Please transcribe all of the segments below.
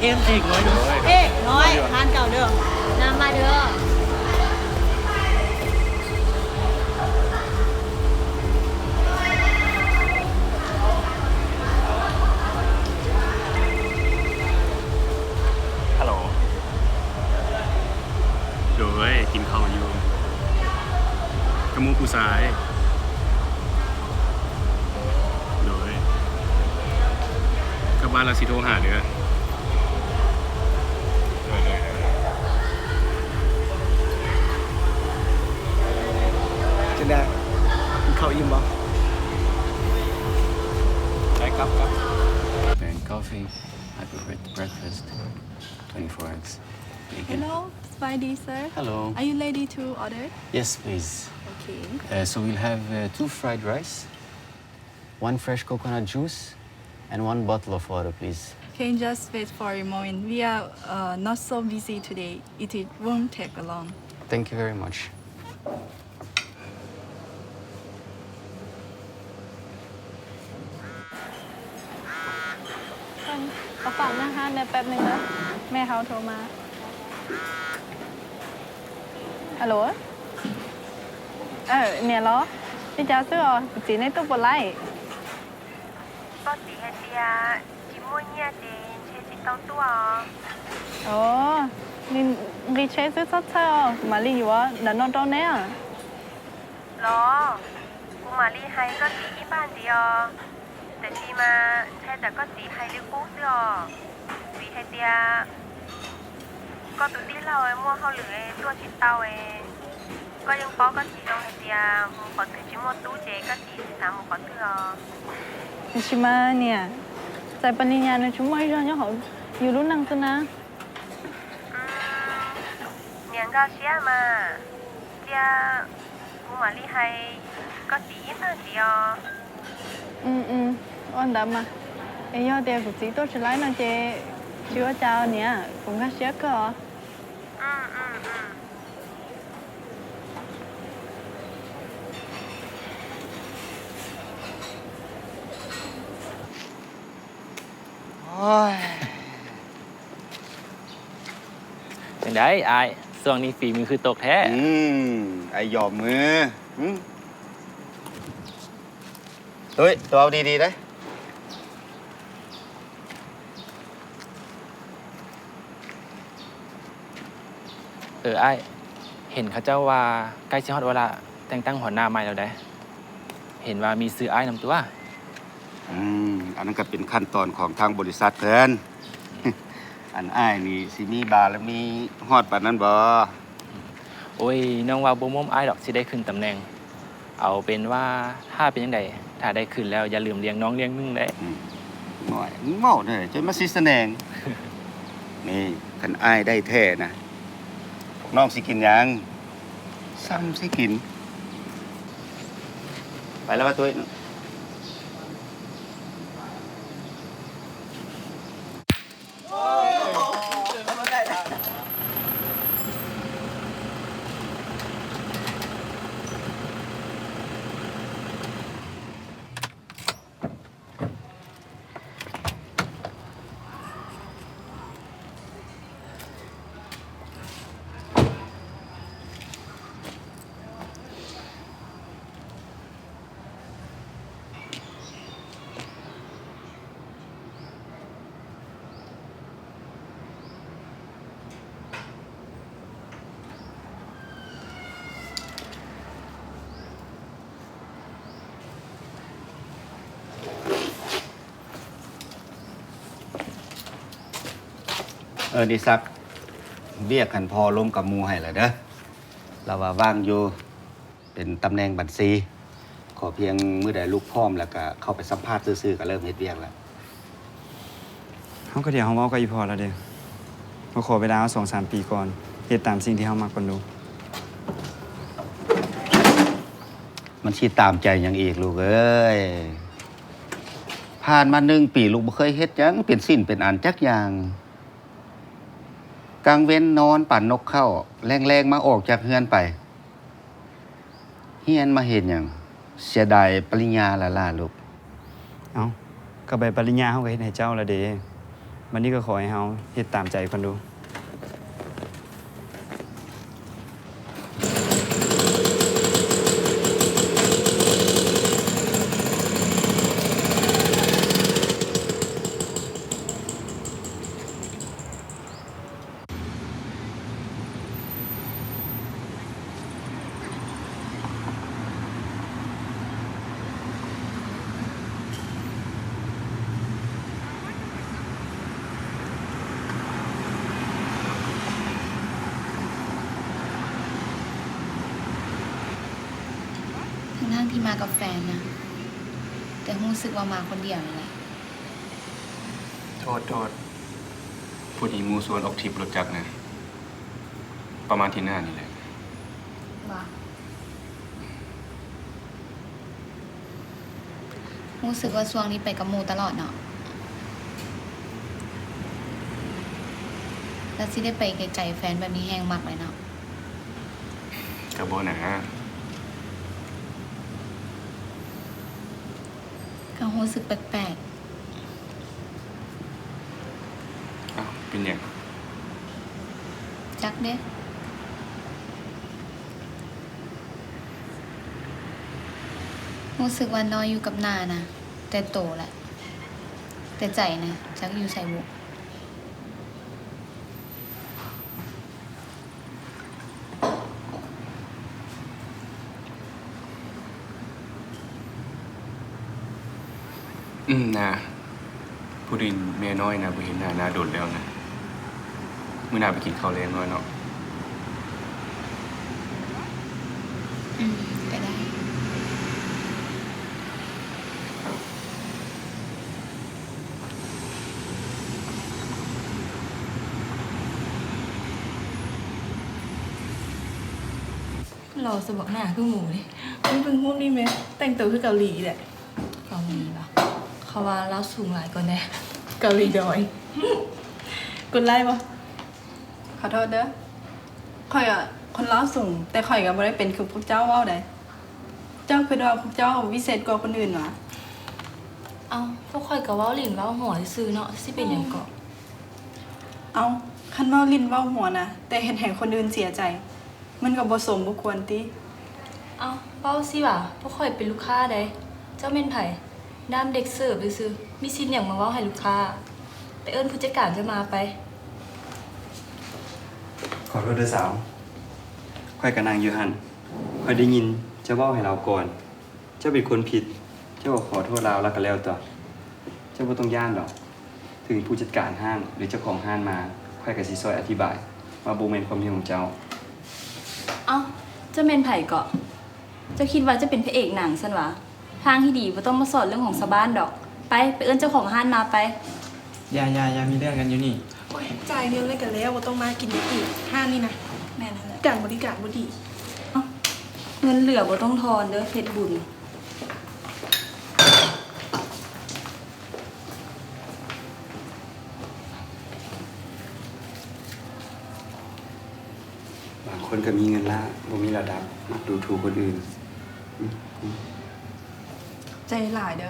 ເອັມ ເອກຮ້ອຍ ເອກຮ້ອຍ ຮ້ານເກົ່າເດີ ນຳມາເດີ. ຮັລໂຫຼ ໂດຍ ກິນເຂົ້າຢູ່ ກັບໝູ່ຜູ້ຊາຍ. ໂດຍ ກັບບ້ານແລ້ວຊິໂທຫາເດີ. ໂດຍ ໂດຍ ໂດຍ. ຈັ່ງໃດ ກິນເຂົ້າອີ່ມບໍ່? ໄດ້ ກັບ ກັບ. Bang coffee, I prepared the breakfast, twenty-four eggs, bacon. Hello, Spidey sir. Hello. Are you ready to order? Yes, please. Okay. Uh, so we'll have, uh, two fried rice, one fresh coconut juice, and one bottle of water, please. Can you just wait for a moment? We are, uh, not so busy today. It, it won't take long. Thank you very much. ເຂົາຝາກໜ້າຮ້ານແດ່ແປັບໜຶ່ງເດີ ແມ່ເຮົາໂທມາ. ອາໂຫຼ ເອີ ເນຍເລາະ ເປັນຫຍັງຊື້ອອກຈີນໃນຕູ້ບໍ່ໄລ້? ກໍຈີໃຫ້ເຕຍ ຈີມົວເຍເຈ ເຊຊິເຕົ້າຕົວ. ອໍ ລິນ ລິເຊຊິເຊາເຊາ ມາລີຢູ່ວະ ດານອນຕອນແນວ. ລໍ ກູມາລີໄຮກໍຕີອີ່ບ້ານດີອອ ແຕ່ຕີມາແທ້ແຕ່ກໍຕີໄຮລິກູຊື້ອອ ຕີໄຮເຕຍ ກໍຕູຕີເລົ່າໄອ້ມົວເຮົາຫຼືໄອ້ຕົວຊິເຕົາເອ ກໍຍັງປໍກໍຕີລອງໄຮເຕຍ ໝູ່ຂໍຕື້ຊິມົວຕູ້ເຈ ກໍຕີຊິຖາມໝູ່ຂໍຕື້ອອ ຊິມາເນຍ ໃຈປະລິນຍານະ ຊິມົວໃຫ້ເຮົາຢູ່ລຸນນັງຊະນະ. ອືມ ນຽງກາເຊຍມາ ເຈຍ ກູມາລີໄຮກໍຕີອີ່ມາດຽວ. ອືມໆ ອອນດຳມາ ເອຍອດຽວກູຈີໂຕສະໄລນະເຈ ຊິວ່າຈາວເນຍ ກຸງກາເຊຍກໍ. ອືມໆໆ. ໂອ້ຍ ຈັ່ງໃດອ້າຍ ຊ່ວງນີ້ຝີມືຄືຕົກແທ້? ອືມ ອ້າຍຢອມມື. ອືມ ຕຸ້ຍ ໂຕເອົາດີໆເດ້. ເອີ ອ້າຍ ເຫັນເຂົາເຈົ້າວ່າໃກ້ຊິຮອດວາລະແຕ່ງຕັ້ງຫົວໜ້າໃໝ່ແລ້ວໃດ໋ ເຫັນວ່າມີຊື່ອ້າຍນຳຕົວະ? ອືມ ອັນນັ້ນກໍເປັນຂັ້ນຕອນຂອງທາງບໍລິສັດເພິ່ນ. ອັນອ້າຍນີ້ຊິມີບາລະມີຮອດປານນັ້ນບໍ່? ໂອ້ຍ ນ້ອງວ່າບໍ່ໂມ້ມອ້າຍດອກ ຊິໄດ້ຂຶ້ນຕຳແໜ່ງ. ເອົາເປັນວ່າ ຖ້າເປັນຈັ່ງໃດ ຖ້າໄດ້ຂຶ້ນແລ້ວ ຢ່າລືມລ້ຽງນ້ອງລ້ຽງນຸ່ງເດ້. ອືມ ນ້ອຍ ເວົ້າແນວໃດ ຈົນມາຊິສະແໜງ. ນີ້ ຄັນອ້າຍໄດ້ແທ້ນະ ພວກນ້ອງຊິກິນຫຍັງ? ຊ່ຳຊິກິນ. ໄປແລ້ວວ່າຕຸ້ຍ. ເອີ ນິສັກ ວຽກຫັ້ນພໍ່ລົມກັບໝູ່ໃຫ້ແລ້ວເດີ ລາວວ່າວ່າງຢູ່ ເປັນຕຳແໜ່ງບັນຊີ. ຂໍພຽງມື້ໃດລູກພ້ອມ ແລ້ວກະເຂົ້າໄປສຳພາດຊື່ໆ ກະເລີ່ມເຮັດວຽກແລ້ວ. ເຮົາກະດຽວເຮົາເວົ້າກັບອີ່ພໍ່ແລ້ວເດ້ ເຮົາຂໍເວລາເຮົາສອງສາມປີກ່ອນ ເຮັດຕາມສິ່ງທີ່ເຮົາມັກກ່ອນດູ. ມັນຊິຕາມໃຈຫຍັງອີກລູກເອີຍ? ຜ່ານມາໜຶ່ງປີ ລູກບໍ່ເຄີຍເຮັດຫຍັງເປັນສິ່ງເປັນອັນຈັກຢ່າງ. ກາງເວັນນອນປານນົກເຂົາ, ແລງໆມາອອກຈາກເຮືອນໄປ. ຮຽນມາເຮັດຫຍັງ? ເສຍດາຍປະລິນຍາລະລະລູກ. ເອົ້າ, ກໍໃບປະລິນຍາເຮົາກໍເຮັດໃຫ້ເຈົ້າລະເດ. ບັດນີ້ກໍຂໍໃຫ້ເຮົາເຮັດຕາມໃຈເພິ່ນດູ. ທັງໆທີ່ມາກັບແຟນນະ ແຕ່ຮູ້ສຶກວ່າມາຄົນດຽວນີ້ແຫຼະ. ໂທດ ໂທດ ຜູ້ທີ່ໝູ່ຊວນອອກທຣິບລົດຈັກນະ ປະມານທິດໜ້ານີ້ແຫຼະ. ບໍ່ ຮູ້ສຶກວ່າຊ່ວງນີ້ໄປກັບໝູ່ຕະຫຼອດເນາະ ແລ້ວຊິໄດ້ໄປໄກໆແຟນແບບນີ້ແຮງມັກເລີຍເນາະ. ກໍບໍ່ນະ ກໍຮູ້ສຶກແປກໆ. ອ້າວ ເປັນຫຍັງ? ຈັກເດ້ ຮູ້ສຶກວ່ານ້ອຍຢູ່ກັບໜ້ານະ ແຕ່ໂຕລະ ແຕ່ໃຈນະ ຈັກຢູ່ໃສບຸ. ອືມ ນາ ຜູ້ດິນແມ່ນ້ອຍນະ ບໍ່ເຫັນໜ້ານ້າດົນແລ້ວນະ ມື້ໜ້າໄປກິນເຂົ້າແລງໜ້ອຍເນາະ. ອືມ ກໍໄດ້. ຫຼໍ່ຊະບັກໜ້າຄືໝູນີ້. ເບິ່ງຮູບນີ້ແມະ ແຕ່ງໂຕຄືເກົາຫຼີແຫຼະ. ເກົາຫຼີຫວາ? ເຂົາວ່າລາວສູງຫຼາຍກ່ອນແດ່. ເກົາຫຼີດອຍ. ກົດໄລບໍ່? ຂໍໂທດເດີ ຂ້ອຍກະຄົນລາວສູງ ແຕ່ຂ້ອຍກະບໍ່ໄດ້ເປັນຄືພວກເຈົ້າເວົ້າໃດ. ເຈົ້າຄິດວ່າພວກເຈົ້າວິເສດກວ່າຄົນອື່ນຫວາ? ເອົ້າ ພວກຂ້ອຍກະເວົ້າຫຼິ້ນເວົ້າຫົວຊື່ໆເນາະ ຊິເປັນຫຍັງເກາະ? ເອົ້າ ຄັນເວົ້າຫຼິ້ນເວົ້າຫົວນະ ແຕ່ເຮັດໃຫ້ຄົນອື່ນເສຍໃຈ ມັນກໍບໍ່ສົມບໍ່ຄວນຕິ. ເອົ້າ ເວົ້າຊິຫວາ? ພວກຂ້ອຍເປັນລູກຄ້າໃດ໋ ເຈົ້າແມ່ນໃຜ? ນາມເດັກເສີບຊື່ໆ ມີສິດຫຍັງມາເວົ້າໃຫ້ລູກຄ້າ? ໄປເອີ້ນຜູ້ຈັດການເຈົ້າມາໄປ. ຂໍໂທດເດີສາວ ຂ້ອຍກະນັ່ງຢູ່ຫັ້ນ ຂ້ອຍໄດ້ຍິນເຈົ້າເວົ້າໃຫ້ລາວກ່ອນ. ເຈົ້າເປັນຄົນຜິດ ເຈົ້າກໍຂໍໂທດລາວ ລາວກໍແລ້ວຕົວະ. ເຈົ້າບໍ່ຕ້ອງຢ້ານດອກ ເຖິງຜູ້ຈັດການຮ້ານ ຫຼື ເຈົ້າຂອງຮ້ານມາ ຂ້ອຍກໍຊິຊ່ອຍອະທິບາຍວ່າບໍ່ແມ່ນຄວາມຜິດຂອງເຈົ້າ. ເອົ້າ ເຈົ້າແມ່ນໃຜເກາະ? ເຈົ້າຄິດວ່າເຈົ້າເປັນພະເອກໜັງຊັ້ນຫວາ? ທາງທີ່ດີບໍ່ຕ້ອງມາສອນເລື່ອງຂອງຊາວບ້ານດອກ. ໄປ ໄປເອີ້ນເຈົ້າຂອງຮ້ານມາໄປ. ຢ່າ ຢ່າ ຢ່າມີເລື່ອງກັນຢູ່ນີ້. ໂອ້ຍ ຈ່າຍເງິນແລ້ວກໍແລ້ວ ບໍ່ຕ້ອງມາກິນອີກ ຮ້ານນີ້ນະ. ແມ່ນຫັ້ນແຫຼະ ການບໍລິການບໍ່ດີ. ເອົ້າ ເງິນເຫຼືອບໍ່ຕ້ອງທອນເດີ ເຮັດບຸນ. ບາງຄົນກໍມີເງິນລ້າ ບໍ່ມີລະດັບ ມັກດູຖູກຄົນອື່ນ. ໃຈຫຼາຍເດີ.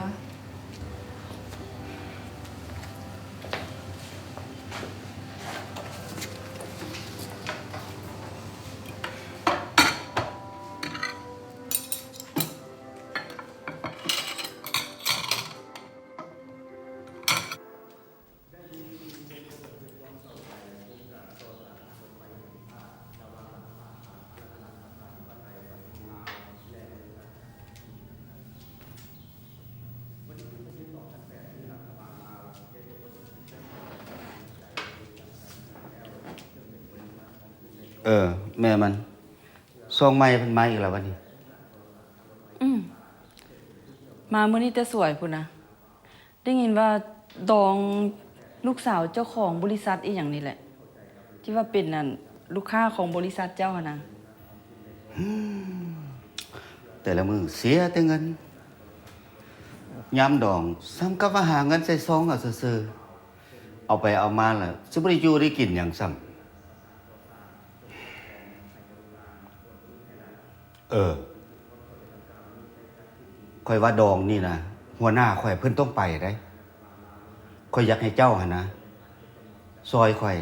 ເອີ ແມ່ມັນ ຊ່ວງໃໝ່ເພິ່ນມາອີກແລ້ວບັດນີ້. ອືມ ມາມື້ນີ້ແຕ່ສວຍພຸ້ນນະ. ໄດ້ຍິນວ່າດອງລູກສາວເຈົ້າຂອງບໍລິສັດອີ່ຫຍັງນີ້ແຫຼະ ທີ່ວ່າເປັນ ອັນ ລູກຄ້າຂອງບໍລິສັດເຈົ້າຫັ້ນນະ. ອືມ ແຕ່ລະມື້ເສຍແຕ່ເງິນ ຍາມດອງສ່ຳກັບວ່າຫາເງິນໃສ່ຊອງເອົາຊື່ໆ ເອົາໄປເອົາມາລະຊິບໍ່ໄດ້ຢູ່ໄດ້ກິນຫຍັງຊ້ຳ. ເອີ ຂ້ອຍວ່າດອງນີ້ນະ ຫົວໜ້າຂ້ອຍເພິ່ນຕ້ອງໄປໃດ໋. ຂ້ອຍຢາກໃຫ້ເຈົ້າຫັ້ນນະ ຊ່ອຍຂ້ອຍ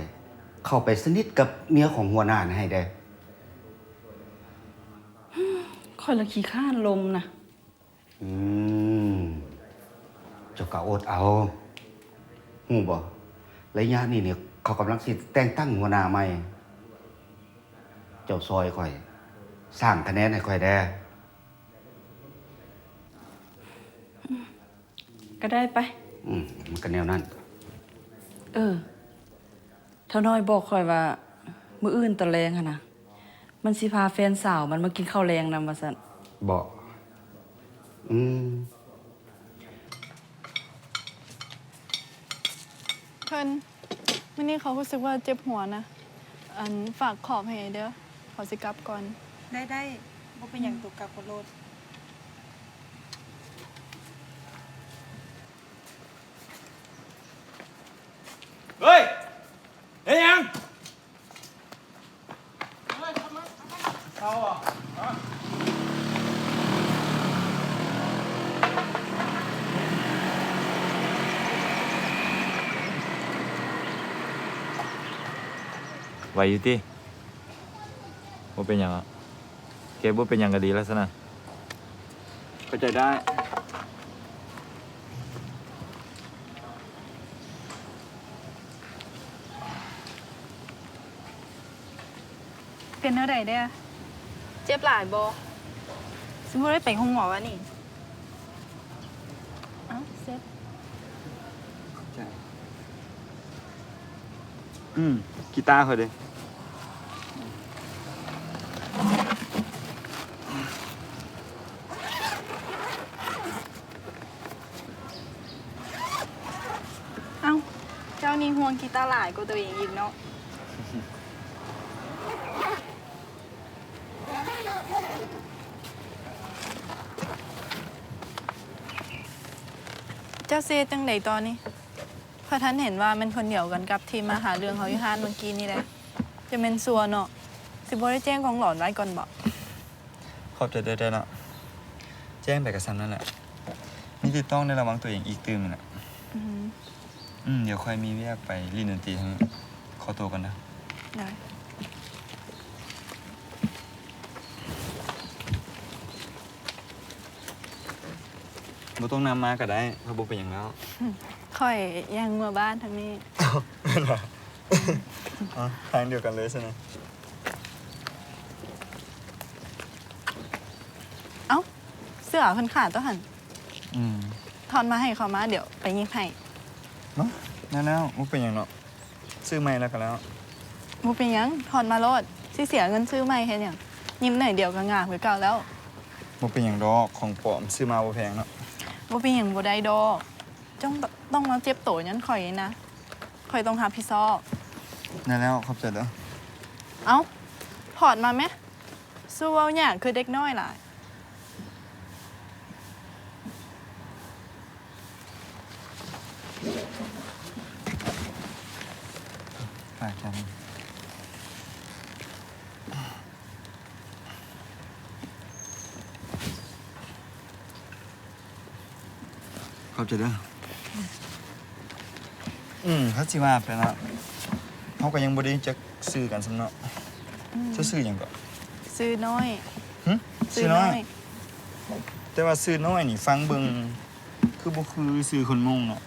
ເຂົ້າໄປສະໜິດກັບເມຍຂອງຫົວໜ້າໃຫ້ແດ່. ຂ້ອຍລະຂີ້ຄ້ານລົມນະ. ອືມ ເຈົ້າກໍອົດເອົາ. ຮູ້ບໍ່ ໄລຍະນີ້ນີ້ ເຂົາກຳລັງຊິແຕ່ງຕັ້ງຫົວໜ້າໃໝ່. ເຈົ້າຊ່ອຍຂ້ອຍສ້າງຄະແນນໃຫ້ຂ້ອຍແດ່. ກໍໄດ້ໄປ. ອືມ ມັນກໍແນວນັ້ນ. ເອີ ທ້າວນ້ອຍບອກຂ້ອຍວ່າ ມື້ອື່ນຕອນແລງຫັ້ນນະ ມັນຊິພາແຟນສາວມັນມາກິນເຂົ້າແລງນຳວ່າຊັ້ນ. ເບາະ? ອືມ. ເພິ່ນ ມື້ນີ້ເຂົາຮູ້ສຶກວ່າເຈັບຫົວນະ. ອັນ ຝາກຂອບໃຫ້ເດີ ເຂົາຊິກັບກ່ອນ. ໄດ້ໆ ບໍ່ເປັນຫຍັງ ໂຕກັບກໍໂລດ. ເຮີ້ຍ ເຮັດຫຍັງ? ໄຫວຢູ່ຕິ? ບໍ່ເປັນຫຍັງອະ. ແກບໍ່ເປັນຫຍັງກໍດີແລ້ວຊັ້ນນະ. ເຂົ້າໃຈໄດ້. ເປັນແນວໃດແດ່? ເຈັບຫຼາຍບໍ່? ຊິບໍ່ໄດ້ໄປໂຮງໝໍວະນີ້. ເອົ້າ ເຊັດ. ອືມ ກີຕາຂ້ອຍເດ້. ເອົ້າ ເຈົ້ານີ້ຫ່ວງກີຕາຫຼາຍກວ່າໂຕເອງອີກເນາະ. ເຈົ້າຊິເຮັດຈັ່ງໃດຕໍ່ນີ້? ຂ້ອຍທັນເຫັນວ່າແມ່ນຄົນດຽວກັນກັບທີ່ມາຫາເລື່ອງເຮົາຢູ່ຮ້ານມື້ກີ້ນີ້ແຫຼະ. ຈະແມ່ນຊົ່ວເນາະ. ຊິບໍ່ໄດ້ແຈ້ງກອງຫຼອນໄວ້ກ່ອນບໍ? ຂອບໃຈເດີເນາະ. ແຈ້ງໄປກໍສ່ຳນັ້ນແຫຼະ. ມີແຕ່ຕ້ອງໄດ້ລະວັງຕົວເອງອີກຕື່ມນີ້ແຫຼະ. ອືມ. ອືມ ດຽວຂ້ອຍມີວຽກໄປຫຼິ້ນດົນຕີທາງນີ້. ຂໍຕົວກ່ອນເດີ. ໄດ້. ບໍ່ຕ້ອງນຳມາກໍໄດ້ ຂ້ອຍບໍ່ເປັນຫຍັງແລ້ວ. ຂ້ອຍຍ່າງເມືອບ້ານທາງນີ້. ເອົ້າ ແມ່ນຫວາ? ເອົ້າ ທາງດຽວກັນເລີຍຊັ້ນນະ. ເອົ້າ ເສື້ອເພິ່ນຂາດຕົວຫັ້ນ. ອືມ. ຖອດມາໃຫ້ຂ້ອຍມາ ດຽວໄປຫຍິບໃຫ້. ມາ ແນ່ໆ ບໍ່ເປັນຫຍັງດອກ. ຊື້ໃໝ່ແລ້ວກໍແລ້ວ. ບໍ່ເປັນຫຍັງ ຖອດມາໂລດ. ຊິເສຍເງິນຊື້ໃໝ່ເຮັດຫຍັງ? ຍິບໜ້ອຍດຽວກໍງາມຄືເກົ່າແລ້ວ. ບໍ່ເປັນຫຍັງດອກ ຂອງປອມ ຊື້ມາບໍ່ແພງເນາະ. ບໍ່ເປັນຫຍັງບໍ່ໄດ້ດອກ. ເຈົ້າຕ້ອງມາເຈັບໂຕຍ້ອນຂ້ອຍນີ້ນະ. ຂ້ອຍຕ້ອງຮັບຜິດຊອບ. ໄດ້ແລ້ວ ຂອບໃຈເດີ. ເອົ້າ ຖອດມາແມ. ສູ້ເວົ້າຫຍັງຄືເດັກນ້ອຍຫຼາຍ. ຝາກກັນ. ຂອບໃຈເດີ. ອືມ ຄັນຊິວ່າໄປເນາະ ເຮົາກໍຍັງບໍ່ໄດ້ຮູ້ຈັກຊື່ກັນຊ້ຳເນາະ. ອືມ. ເຈົ້າຊື່ຫຍັງເກາະ? ຊື່ນ້ອຍ. ຫຶ? ຊື່ນ້ອຍ. ຊື່ນ້ອຍ. ແຕ່ວ່າຊື່ນ້ອຍນີ້ຟັງເບິ່ງຄືບໍ່ຄືຊື່ຄົນມົ້ງເນາະ.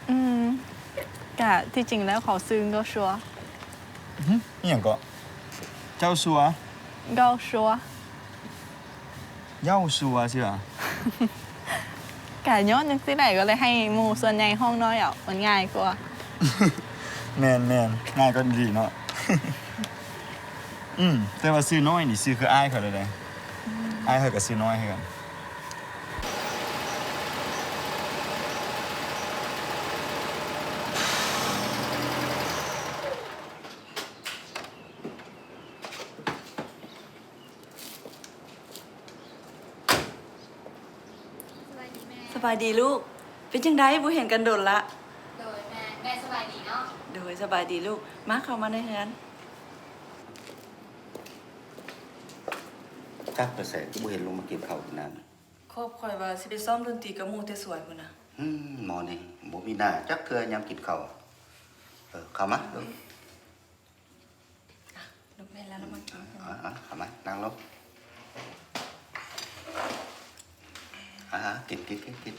ອືມ ກະທີ່ຈິງແລ້ວເຂົາຊື່ເຈົ້າຊົ່ວ. ຫຶ? ອີ່ຫຍັງເກາະ? ເຈົ້າຊົ່ວ? ເຈົ້າຊົ່ວ. ເຈົ້າຊົ່ວຊິຫວາ? ກະຍ້ອນຈັ່ງຊີ້ແຫຼະ ກໍເລີຍໃຫ້ໝູ່ສ່ວນໃຫຍ່ຮ້ອງນ້ອຍເອົາ ມັນງ່າຍກວ່າ. ແມ່ນໆ ງ່າຍກວ່າອີ່ຫຼີເນາະ. ອືມ ແຕ່ວ່າຊື່ນ້ອຍນີ້ຊື່ຄືອ້າຍຂ້ອຍເລີຍເດ້. ອືມ ອ້າຍຂ້ອຍກໍຊື່ນ້ອຍຄືກັນ. ສະບາຍດີແມ່. ສະບາຍດີລູກ. ເປັນຈັ່ງໃດ ບໍ່ເຫັນກັນດົນລະ? ໂດຍແມ່. ແມ່ສະບາຍດີເນາະ? ໂດຍ ສະບາຍດີລູກ. ມາ ເຂົ້າມາໃນເຮືອນ. ຈັກໄປໃສ ຄືບໍ່ເຫັນລົງມາກິນເຂົ້າກິນນ້ຳ? ຄອບຂ້ອຍວ່າຊິໄປຊ້ອມດົນຕີກັບໝູ່ແຕ່ສວນພຸ້ນນະ. ຫືມ ໝໍນີ້ບໍ່ມີໜ້າຈັກເທື່ອຍາມກິນເຂົ້າ. ເອີ ເຂົ້າມາລູກ ອ່ະ ລູກແມ່ນແລ້ວ ລະມາກິນ ອ່າ ເຂົ້າມາ ນັ່ງລົງ ອ່າ ກິນ ກິນ ກິນ ກິນ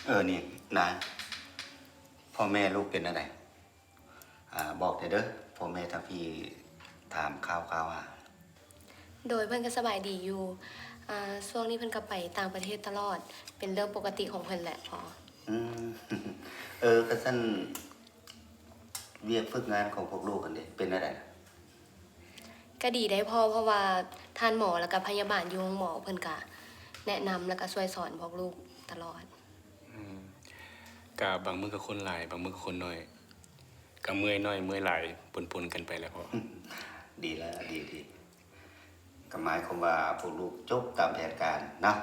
ເອີ ນີ້ນາ ພໍ່ແມ່ລູກເປັນແນວໃດ? ອ່າ ບອກແດ່ເດີ ພໍ່ແມ່ທາງພີ້ຖາມຂ່າວຄາວຫາ. ໂດຍ ເພິ່ນກໍສະບາຍດີຢູ່. ອ່າ ຊ່ວງນີ້ເພິ່ນກໍໄປຕ່າງປະເທດຕະຫຼອດ ເປັນເລື່ອງປົກກະຕິຂອງເພິ່ນແຫຼະພໍ່. ອືມ ເອີ ຄັນຊັ້ນ ວຽກຝຶກງານຂອງພວກລູກຫັ້ນເດ ເປັນແນວໃດ? ກໍດີໄດ໋ພໍ່ ເພາະວ່າທ່ານໝໍ ແລ້ວກໍພະຍາບານຢູ່ໂຮງໝໍເພິ່ນກະແນະນຳ ແລ້ວກໍຊ່ວຍສອນພວກລູກຕະຫຼອດ. ອືມ ກະບາງມື້ກໍຄົນຫຼາຍ ບາງມື້ກໍຄົນໜ້ອຍ ກະເມື່ອຍໜ້ອຍເມື່ອຍຫຼາຍປົນໆກັນໄປແຫຼະພໍ່. ດີແລ້ວ ດີ ດີ ກໍໝາຍຄວາມວ່າພວກລູກຈົບຕາມແຜນການເນາະ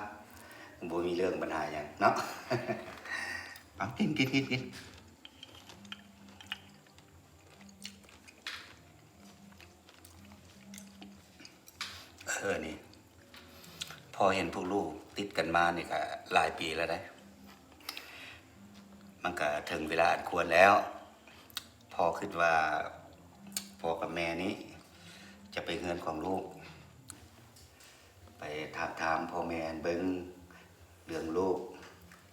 ບໍ່ມີເລື່ອງບັນຫາຫຍັງເນາະ. ເອົາ ກິນ ກິນ ກິນ ກິນ. ເອີ ນີ້ ພໍ່ເຫັນພວກລູກຕິດກັນມານີ້ກະຫຼາຍປີແລ້ວເດ້ ມັນກະເຖິງເວລາອັນຄວນແລ້ວ. ພໍ່ຄິດວ່າພໍ່ກັບແມ່ນີ້ຈະໄປເຮືອນຂອງລູກ ໄປທາບທາມພໍ່ແມ່ເບິ່ງເລື່ອງລູກ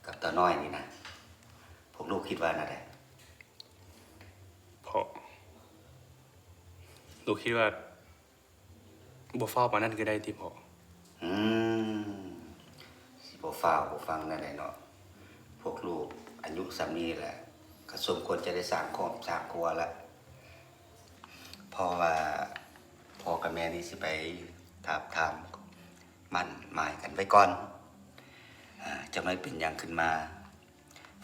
ກັບຕານ້ອຍນີ້ນະ. ພວກລູກຄິດວ່າແນວໃດ? ພໍ່ ລູກຄິດວ່າ ບໍ່ຟ້າວປານນັ້ນກໍໄດ້ຕິພໍ່? ອືມ ຊິບໍ່ຟ້າວບໍ່ຟັງແນວໃດເນາະ ພວກລູກອາຍຸສ່ຳນີ້ແຫຼະ ກໍສົມຄວນຈະໄດ້ສ້າງຄອບສ້າງຄົວລະ ເພາະວ່າພໍ່ກັບແມ່ນີ້ຊິໄປທາບທາມໝັ້ນໝາຍກັນໄວ້ກ່ອນ ອາ ຈະໄມ່ເປັນຫຍັງຂຶ້ນມາ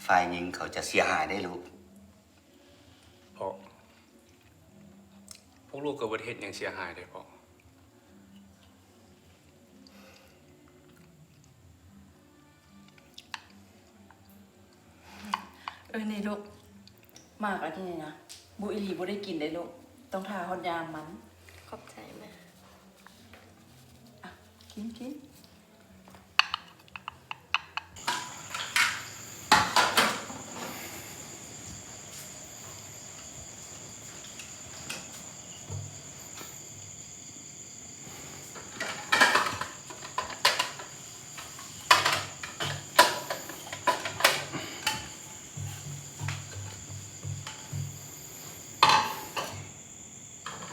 ຝ່າຍຍິງເຂົາຈະເສຍຫາຍເດ້ລູກ. ພໍ່ ພວກລູກກໍບໍ່ໄດ້ເຮັດຫຍັງເສຍຫາຍເດ້ພໍ່. ເອີ ນີ້ລູກ ໝາກອັນນີ້ນະ ບຸອີຫຼີບໍ່ໄດ້ກິນເດ້ລູກ ຕ້ອງຖ້າຮອດຍາມມັນ. ຂອບໃຈແມ່. ອ່ະ ກິນ ກິນ.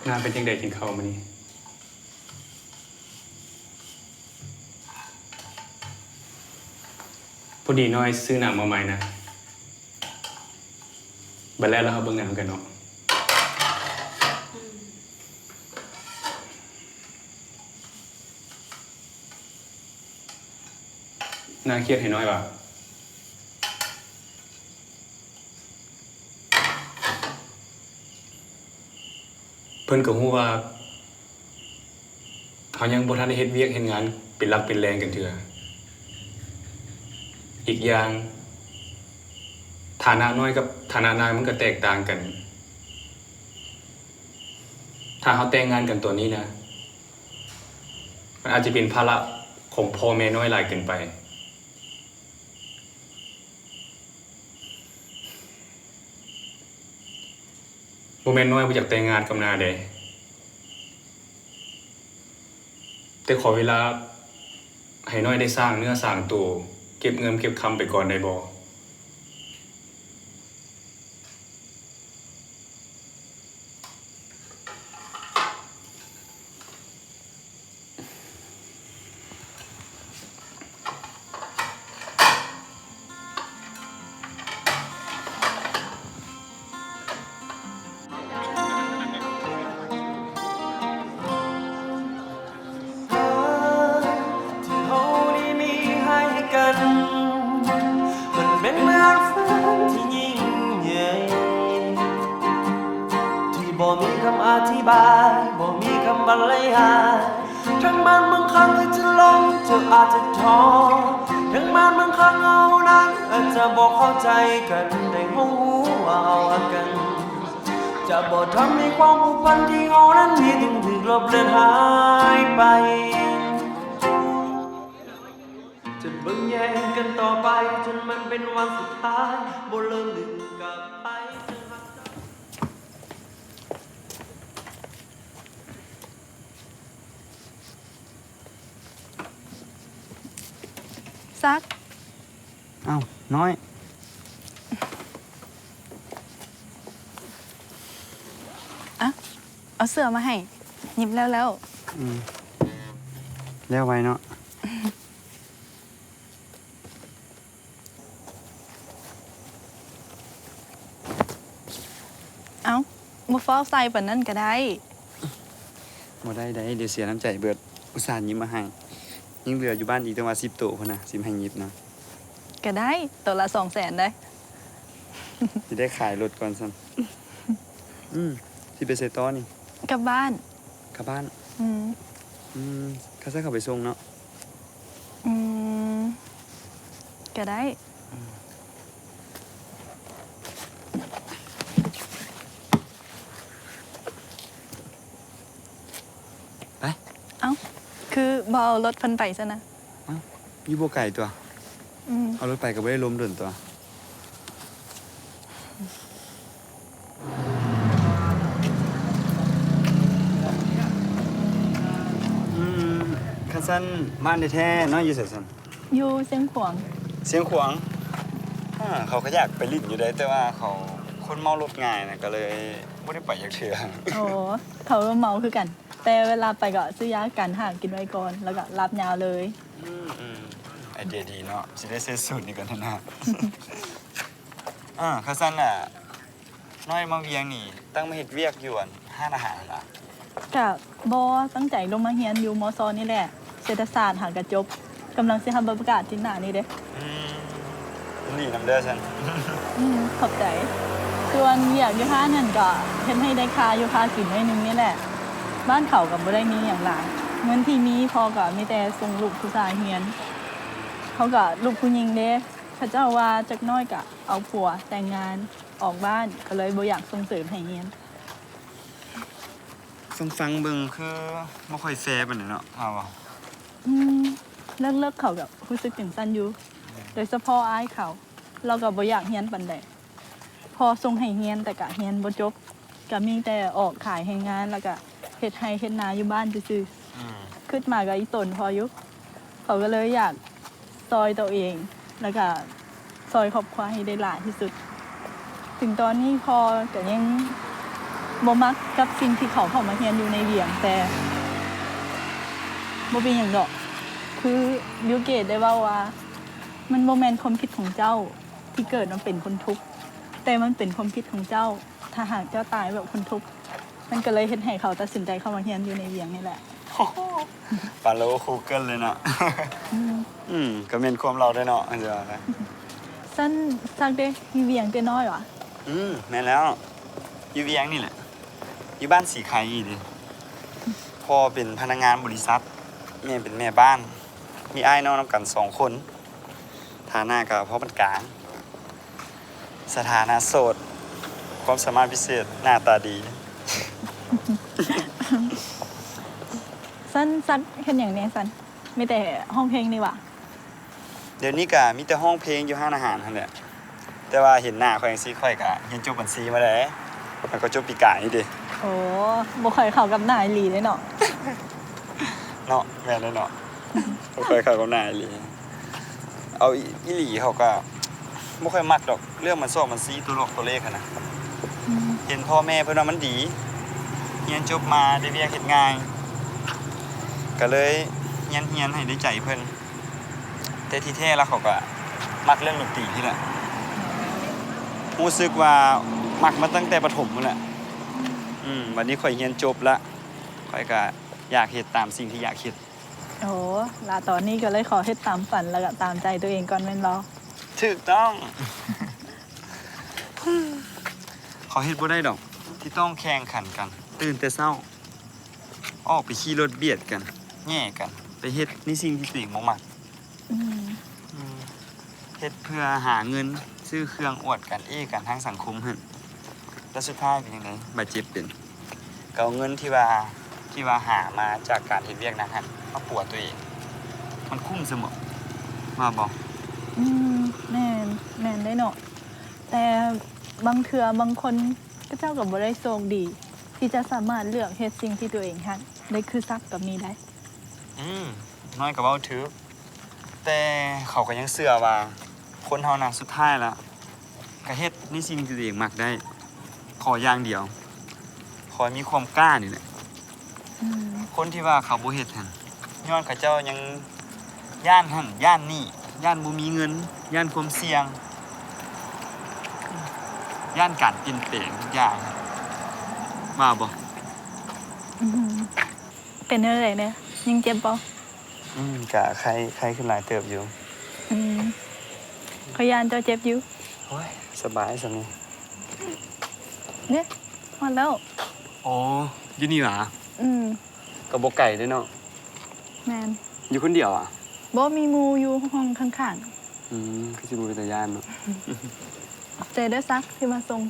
ນາເປັນຈັ່ງໃດກິນເຂົ້າມື້ນີ້? ພໍດີນ້ອຍຊື້ນ້ຳມາໃໝ່ນະ ບັດແລ້ວລະເຮົາເບິ່ງໜັງນຳກັນເນາະ. ນາຄຽດໃຫ້ນ້ອຍວ່າ ເພິ່ນກໍຮູ້ວ່າເຮົາຍັງບໍ່ທັນໄດ້ເຮັດວຽກເຮັດງານເປັນຫຼັກເປັນແຫຼ່ງກັນເທື່ອ. ອີກຢ່າງ ຖານະນ້ອຍກັບຖານະນາຍມັນກໍແຕກຕ່າງກັນ. ຖ້າເຮົາແຕ່ງງານກັນຕອນນີ້ນະ ມັນອາດຈະເປັນພາລະຂອງພໍ່ແມ່ນ້ອຍຫຼາຍເກີນໄປ. ບໍ່ແມ່ນນ້ອຍບໍ່ຢາກແຕ່ງງານກັບນາເດ້ ແຕ່ຂໍເວລາໃຫ້ນ້ອຍໄດ້ສ້າງເນື້ອສ້າງໂຕ ເກັບເງິນເກັບຄຳໄປກ່ອນໄດ້ບໍ່? ທີ່ເຮົາໄດ້ມີໃຫ້ກັນ ມັນແມ່ນເຫືອນຝັນທີ່ຍິ່ງໃຫຍ່ ທີ່ບໍ່ມີຄຳອະທິບາຍ ບໍ່ມີຄຳບັນລະຍາຍ ເຖິງແມ່ນບາງຄັ້ງຈະລົ້ມ ເຈົ້າອາດຈະທໍ້ ເຖິງແມ່ນບາງຄັ້ງເຮົານັ້ນອາດຈະບໍ່ເຂົ້າໃຈກັນ ແຕ່ເຮົາຮູ້ວ່າເຮົາຮັກກັນ ຈະບໍ່ທຳໃຫ້ຄວາມຜູກພັນທີ່ເຮົານັ້ນມີຕ້ອງຖືກລົບເລືອນຫາຍໄປ. ຈະເບິ່ງແຍງກັນຕໍ່ໄປຈົນມັນ ເປັນວັນສຸດທ້າຍ ບໍ່ເລີ່ມດຶງກັບໄປ ສັກ ອ້າວ ນ້ອຍ ອະ ເອົາເສື້ອມາໃຫ້ ຫຍິບແລ້ວແລ້ວ ອືມ ແລ້ວໄວເນາະ. ເອົ້າ ບໍ່ຟ້າວໃສ່ປານນັ້ນກະໄດ້. ບໍ່ໄດ້ໃດ ດຽວເສຍນ້ຳໃຈເບິດ ອຸດສ່າຫຍິບມາໃຫ້ ຍັງເຫຼືອຢູ່ບ້ານອີກຕັ້ງວ່າສິບໂຕພຸ້ນນະ ຊິມາໃຫ້ຫຍິບນະ. ກະໄດ້ ໂຕລະສອງແສນໃດ ຊິໄດ້ຂາຍລົດກ່ອນຊັ້ນ. ອືມ ຊິໄປໃສຕໍ່ນີ້? ກັບບ້ານ. ກັບບ້ານ? ອືມ ອືມ ຄັນຊັ້ນເຂົາໄປສົ່ງເນາະ. ອືມ ກະໄດ້. ໄປ. ເອົ້າ ຄືບໍ່ເອົາລົດເພິ່ນໄປຊັ້ນນະ? ເອົ້າ ຢູ່ບໍ່ໄກຕົວະ. ອືມ ເອົາລົດໄປກະບໍ່ໄດ້ລົມດົນຕົວະ. ອືມ ຄັນຊັ້ນ ບ້ານແທ້ໆນ້ອຍຢູ່ໃສຊັ້ນ? ຢູ່ຊຽງຂວາງ. ຊຽງຂວາງ? ອາ ເຂົາກະຢາກໄປຫຼິ້ນຢູ່ເດ້ ແຕ່ວ່າເຂົາຄົນເມົາລົດງ່າຍນະ ກະເລີຍບໍ່ໄດ້ໄປຈັກເທື່ອ. ໂອ ເຂົາກະເມົາຄືກັນ ແຕ່ເວລາໄປກະຊື້ຢາກັນຫາກິນໄວ້ກ່ອນ ແລ້ວກະລາບຍາວເລີຍ. ອືມ ອືມ ໄອເດຍດີເນາະ ຊິໄດ້ເສີດສູດນີ້ກ່ອນຫັ້ນນະ. ອາ ຄັນຊັ້ນນະ ນ້ອຍມາວຽງນີ້ ຕັ້ງມາເຮັດວຽກຢູ່ອັນຮ້ານອາຫານຫັ້ນລະ? ກະບໍ່ ຕັ້ງໃຈລົງມາຮຽນຢູ່ ມຊ ນີ້ແຫຼະ ເສດຖະສາດຫາກະຈົບ ກຳລັງຊິຮັບໃບປະກາດທິດໜ້ານີ້ເດ້. ອືມ ຍິນດີນຳເດີຊັ້ນ. ອືມ ຂອບໃຈ. ສ່ວນວຽກຢູ່ຮ້ານຫັ້ນກະເຮັດໃຫ້ໄດ້ຄ່າຢູ່ຄ່າກິນໜ້ອຍໜຶ່ງນີ້ແຫຼະ ບ້ານເຂົາກະບໍ່ໄດ້ມີຫຍັງຫຼາຍ ເງິນທີ່ມີພໍກະມີແຕ່ສົ່ງລູກຜູ້ຊາຍຮຽນ ເຂົາກະລູກຜູ້ຍິງເດ້ ເຂົາເຈົ້າວ່າຈັກໜ້ອຍກະເອົາຜົວແຕ່ງງານ ອອກບ້ານ ກະເລີຍບໍ່ຢາກສົ່ງເສີມໃຫ້ຮຽນ. ຟັງໆເບິ່ງຄືບໍ່ຄ່ອຍແຟປານໃດເນາະ ວ່າບໍ່? ອືມ ເລິກໆເຂົາກະຮູ້ສຶກຈັ່ງຊັ້ນຢູ່ ໂດຍສະເພາະອ້າຍເຂົາ ລາວກະບໍ່ຢາກຮຽນປານໃດ ພໍ່ສົ່ງໃຫ້ຮຽນແຕ່ກະຮຽນບໍ່ຈົບ ກະມີແຕ່ອອກຂາຍແຮງງານ ແລ້ວກະເຮັດໄຮ່ເຮັດນາຢູ່ບ້ານຊື່ໆ. ອືມ ຄຶດມາກະອີ່ຕົນພໍ່ຢູ່ ເຂົາກະເລີຍຢາກຊ່ອຍໂຕເອງ ແລ້ວກະຊ່ອຍຄອບຄົວໃຫ້ໄດ້ຫຼາຍທີ່ສຸດ. ເຖິງຕອນນີ້ພໍ່ກະຍັງບໍ່ມັກກັບສິ່ງທີ່ເຂົາເຂົ້າມາຮຽນຢູ່ໃນວຽງ ແຕ່ບໍ່ເປັນຫຍັງດອກ ຄືບິວເກດໄດ້ເວົ້າວ່າ ມັນບໍ່ແມ່ນຄວາມຜິດຂອງເຈົ້າທີ່ເກີດມາເປັນຄົນທຸກ ແຕ່ມັນເປັນຄວາມຜິດຂອງເຈົ້າ ຖ້າຫາກເຈົ້າຕາຍແບບຄົນທຸກ. ມັນກະເລີຍເຮັດໃຫ້ເຂົາຕັດສິນໃຈເຂົ້າມາຮຽນຢູ່ໃນວຽງນີ້ແຫຼະ. ຟັງແລ້ວຄືກັນເລີຍເນາະ. ອືມ ອືມ ກະແມ່ນຄວາມລາວເດ້ເນາະ ອັນຊິວ່ານະ. ຊັ້ນສັກເດ ຢູ່ວຽງແຕ່ນ້ອຍຫວາ? ອືມ ແມ່ນແລ້ວ ຢູ່ວຽງນີ້ແຫຼະ ຢູ່ບ້ານສີໄຄນີ້ເດ. ພໍ່ເປັນພະນັກງານບໍລິສັດ ແມ່ເປັນແມ່ບ້ານ ມີອ້າຍນ້ອງນຳກັນສອງຄົນ. ຖານະກະພໍປານກາງ ສະຖານະໂສດ ຄວາມສາມາດພິເສດ ໜ້າຕາດີ. ຊັ້ນສັກເຮັດຫຍັງແດ່ຊັ້ນ? ມີແຕ່ຮ້ອງເພງນີ້ຫວາ? ດຽວນີ້ກະມີແຕ່ຮ້ອງເພງຢູ່ຮ້ານອາຫານຫັ້ນແຫຼະ. ແຕ່ວ່າເຫັນໜ້າຂ້ອຍຈັ່ງຊີ້ ຂ້ອຍກະຮຽນຈົບບັນຊີມາແລ້ວ ແລ້ວກະຈົບປີກາຍນີ້ເດ. ໂອ້ ບໍ່ຄ່ອຍເຂົ້າກັບໜ້າອີ່ຫຼີເດ້ເນາະ. ເນາະ ແມ່ນແລ້ວເນາະ ບໍ່ຄ່ອຍເຂົ້າກັບໜ້າອີ່ຫຼີ. ເອົາອີ່ຫຼີ ເຮົາກະບໍ່ຄ່ອຍມັກດອກ ເລື່ອງບັນຊອກບັນຊີ ຕົວລອກຕົວເລກຫັ້ນນະ. ອືມ ເຫັນພໍ່ແມ່ເພິ່ນວ່າມັນດີ ຮຽນຈົບມາໄດ້ວຽກເຮັດງ່າຍ ກະເລີຍຮຽນ ຮຽນໃຫ້ໄດ້ໃຈເພິ່ນ. ແຕ່ທີ່ແທ້ແລ້ວເຂົາກະມັກເລື່ອງດົນຕີນີ້ແຫຼະ ຮູ້ສຶກວ່າມັກມາຕັ້ງແຕ່ປະຖົມພຸ້ນແຫຼະ. ອືມ ບາດນີ້ຂ້ອຍຮຽນຈົບລະ ຂ້ອຍກະຢາກເຮັດຕາມສິ່ງທີ່ຢາກເຮັດ. ໂອ້ ລະຕອນນີ້ກະເລີຍຂໍເຮັດຕາມຝັນ ແລ້ວກະຕາມໃຈໂຕເອງກ່ອນແມ່ນບໍ່? ຖືກຕ້ອງ. ເຂົາເຮັດບໍ່ໄດ້ດອກ ທີ່ຕ້ອງແຂ່ງຂັນກັນ ຕື່ນແຕ່ເຊົ້າ ອອກໄປຂີ່ລົດບຽດກັນ ແຫຍ່ກັນ ໄປເຮັດໃນສິ່ງທີ່ຕົວເອງບໍ່ມັກ. ອືມ ອືມ ເຮັດເພື່ອຫາເງິນ ຊື້ເຄື່ອງອວດກັນ ເອ້ກັນທາງສັງຄົມຫັ້ນ ແລ້ວສຸດທ້າຍເປັນຈັ່ງໃດ? ບາດເຈັບເປັນ ກະເອົາເງິນທີ່ວ່າ ທີ່ວ່າຫາມາຈາກການເຮັດວຽກໜັກຫັ້ນ ມາປົວໂຕເອງ ມັນຄຸ້ມຊະບໍ? ວ່າບໍ່? ອືມ ແມ່ນ. ໄດ້ເນາະ. ແຕ່ບາງເທື່ອບາງຄົນເຂົາເຈົ້າກໍບໍ່ໄດ້ໂຊກດີ ທີ່ຈະສາມາດເລືອກເຮັດສິ່ງທີ່ຕົວເອງຮັກໄດ້ຄືສັກກໍມີໄດ໋. ອືມ ນ້ອຍກໍເວົ້າຖືກ. ແຕ່ເຂົາກໍຍັງເຊື່ອວ່າຄົນເຮົານະ ສຸດທ້າຍລະກໍເຮັດໃນສິ່ງທີ່ຕົວເອງມັກໄດ້. ຂໍຢ່າງດຽວ ຂໍໃຫ້ມີຄວາມກ້ານີ້ແຫຼະ. ອືມ ຄົນທີ່ວ່າເຂົາບໍ່ເຮັດຫັ້ນ ຍ້ອນເຂົາເຈົ້າຍັງຢ້ານຫັ້ນຢ້ານນີ້, ຢ້ານບໍ່ມີເງິນ, ຢ້ານຄວາມສ່ຽງ, ຢ້ານການປ່ຽນແປງທຸກຢ່າງ. ວ່າບໍ່? ອືມ ເປັນແນວໃດແດ່? ຍັງເຈັບບໍ່? ອືມ ກະໄຄ ໄຄຂຶ້ນຫຼາຍເຕີບຢູ່. ອືມ ຂ້ອຍຢ້ານເຈົ້າເຈັບຢູ່. ໂອ້ຍ ສະບາຍສ່ຳນີ້. ເດ້ ຮອດແລ້ວ. ໂອ້ ຢູ່ນີ້ຫວາ? ອືມ ກໍບໍ່ໄກເດ້ເນາະ. ແມ່ນ. ຢູ່ຄົນດຽວຫວາ? ບໍ່ ມີໝູ່ຢູ່ຫ້ອງຂ້າງໆ. ອືມ ຄືຊິບໍ່ເປັນຕາຢ້ານເນາະ. ຂອບໃຈເດີສັກທີ່ມາສົ່ງ.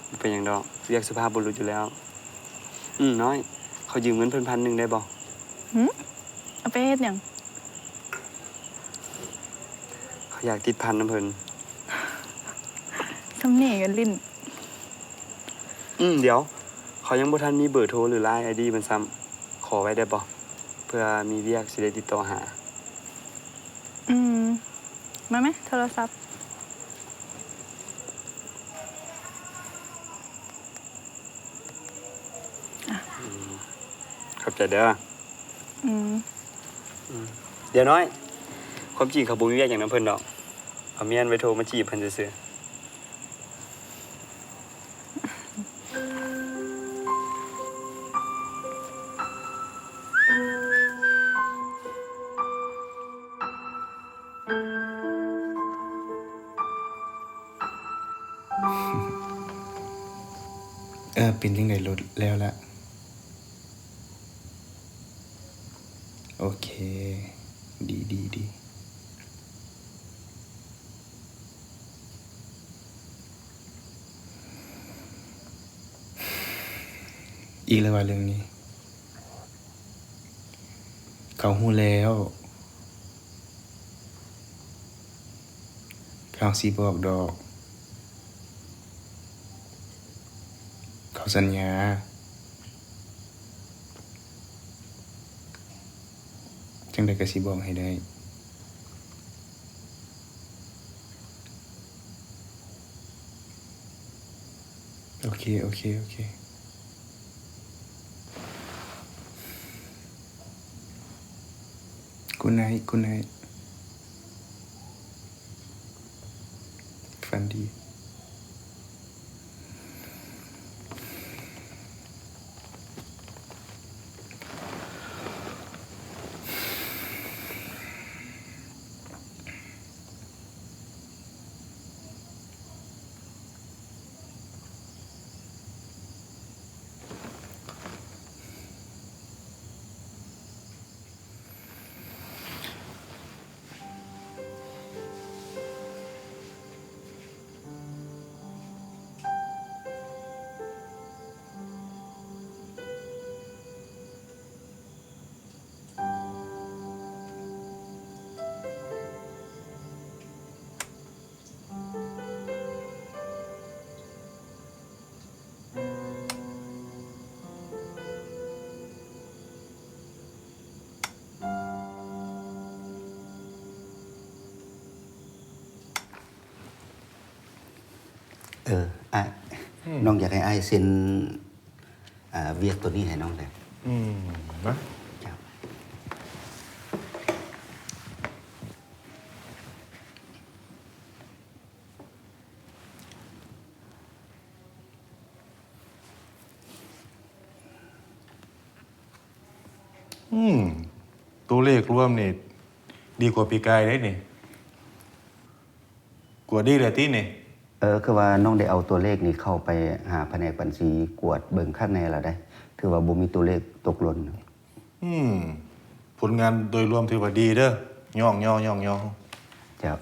ບໍ່ເປັນຫຍັງດອກ ວຽກສຸພາບບຸລຸດຢູ່ແລ້ວ. ອືມ ນ້ອຍ ຂໍຢືມເງິນເພິ່ນພັນໜຶ່ງໄດ້ບໍ່? ຫື? ເອົາໄປເຮັດຫຍັງ? ຂ້ອຍຢາກຕິດພັນນຳເພິ່ນ. ສ່ຳນີ້ກໍຫຼິ້ນ. ອືມ ດຽວ ຂ້ອຍຍັງບໍ່ທັນມີເບີໂທ ຫຼື ລາຍ ໄອດີ ເພິ່ນຊ້ຳ. ຂໍໄວ້ໄດ້ບໍ່? ເພື່ອມີວຽກຊິໄດ້ຕິດຕໍ່ຫາ. ອືມ ມາແມ ໂທລະສັບ. ອືມ ຂອບໃຈເດີ. ອືມ ອືມ ດຽວນ້ອຍ ຄວາມຈິງເຂົາບໍ່ມີວຽກຫຍັງນຳເພິ່ນດອກ. ເອົາເມຍຫັ້ນໄວ້ໂທມາຈີບເພິ່ນຊື່ໆ. ເອີ ເປັນຈັ່ງໃດລົດແລ້ວລະ? ໂອເຄ ດີ ດີ ດີ. ອີກແລ້ວວ່າເລື່ອງນີ້ ເຂົາຮູ້ແລ້ວ ເຂົາຊິບອກດອກ ເຂົາສັນຍາ ຈັ່ງໃດກໍຊິບອກໃຫ້ໄດ້. ໂອເຄ ໂອເຄ ໂອເຄ. Good night, good night. ຝັນດີ. ເອີ ອ້າຍ ອືມ ນ້ອງຢາກໃຫ້ອ້າຍເຊັນ ອ່າ ວຽກໂຕນີ້ໃຫ້ນ້ອງແດ່. ອືມ ນະ ເຈົ້າ. ອືມ ຕົວເລກລວມນີ້ ດີກວ່າປີກາຍເດ້ນີ້. ກວດດີແລ້ວຕິນີ້? ເອີ ຄືວ່ານ້ອງໄດ້ເອົາຕົວເລກນີ້ເຂົ້າໄປຫາພະແນກບັນຊີ ກວດເບິ່ງຄັກແນ່ແລ້ວເດ້ ຖືວ່າບໍ່ມີຕົວເລກຕົກຫຼົ່ນ. ອືມ ຜົນງານໂດຍລວມຖືວ່າດີເດີ. ຍ້ອງຍໍ ຍ້ອງຍໍ. ເຈົ້າ.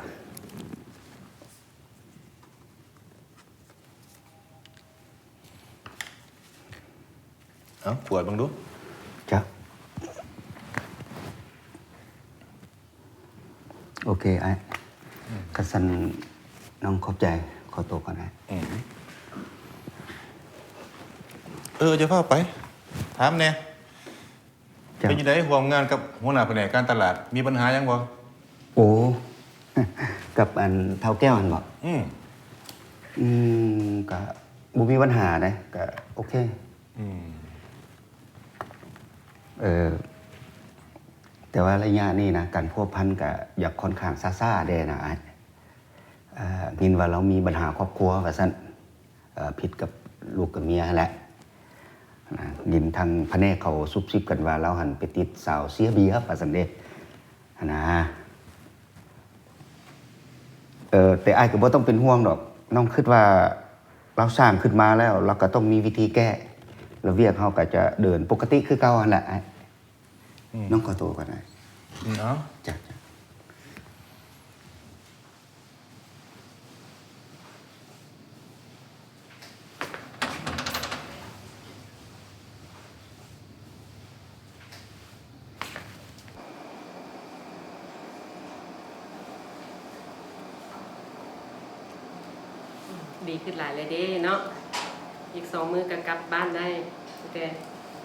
ເອົາ ກວດເບິ່ງດູ. ເຈົ້າ. ໂອເຄ ອ້າຍ. ອືມ ຄັນຊັ້ນ ນ້ອງຂອບໃຈ. ຂໍໂຕກ່ອນອ້າຍ. ເອີ ຢ່າຟ້າວໄປ. ຖາມແດ່. ເປັນຈັ່ງໃດ ຮ່ວມງານກັບຫົວໜ້າພະແນກການຕະຫຼາດ ມີບັນຫາຫຍັງບໍ່? ໂອ້ ກັບອັນທ້າວແກ້ວຫັ້ນບໍ? ອືມ ອືມ ກະບໍ່ມີບັນຫາເດ້ ກະໂອເຄ. ອືມ ເອີ ແຕ່ວ່າໄລຍະນີ້ນະ ການພົວພັນກະຢາກຂ້ອນຂ້າງຊ້າໆແດ່ນະອ້າຍ. ເອີ ຍິນວ່າລາວມີບັນຫາຄອບຄົວວ່າຊັ້ນ. ເອີ ຜິດກັບລູກກັບເມຍຫັ້ນແຫຼະ. ນະ ຍິນທາງພະແນກເຂົາຊຸບຊິບກັນວ່າລາວຫັ້ນໄປຕິດສາວເຊຍເບຍວ່າຊັ້ນເດ້ ຫັ້ນນະ. ເອີ ແຕ່ອ້າຍກໍບໍ່ຕ້ອງເປັນຫ່ວງດອກ. ນ້ອງຄິດວ່າລາວສ້າງຂຶ້ນມາແລ້ວ ລາວກໍຕ້ອງມີວິທີແກ້ ແລ້ວວຽກເຮົາກໍຈະເດີນປົກກະຕິຄືເກົ່າຫັ້ນແຫຼະອ້າຍ. ອືມ ນ້ອງຂໍໂຕກ່ອນອ້າຍ. ອືມ ເອົາ ຈ້ະ. ດີຂຶ້ນຫຼາຍແລ້ວເດ້ເນາະ. ອີກສອງມື້ກໍກັບບ້ານໄດ້. ແຕ່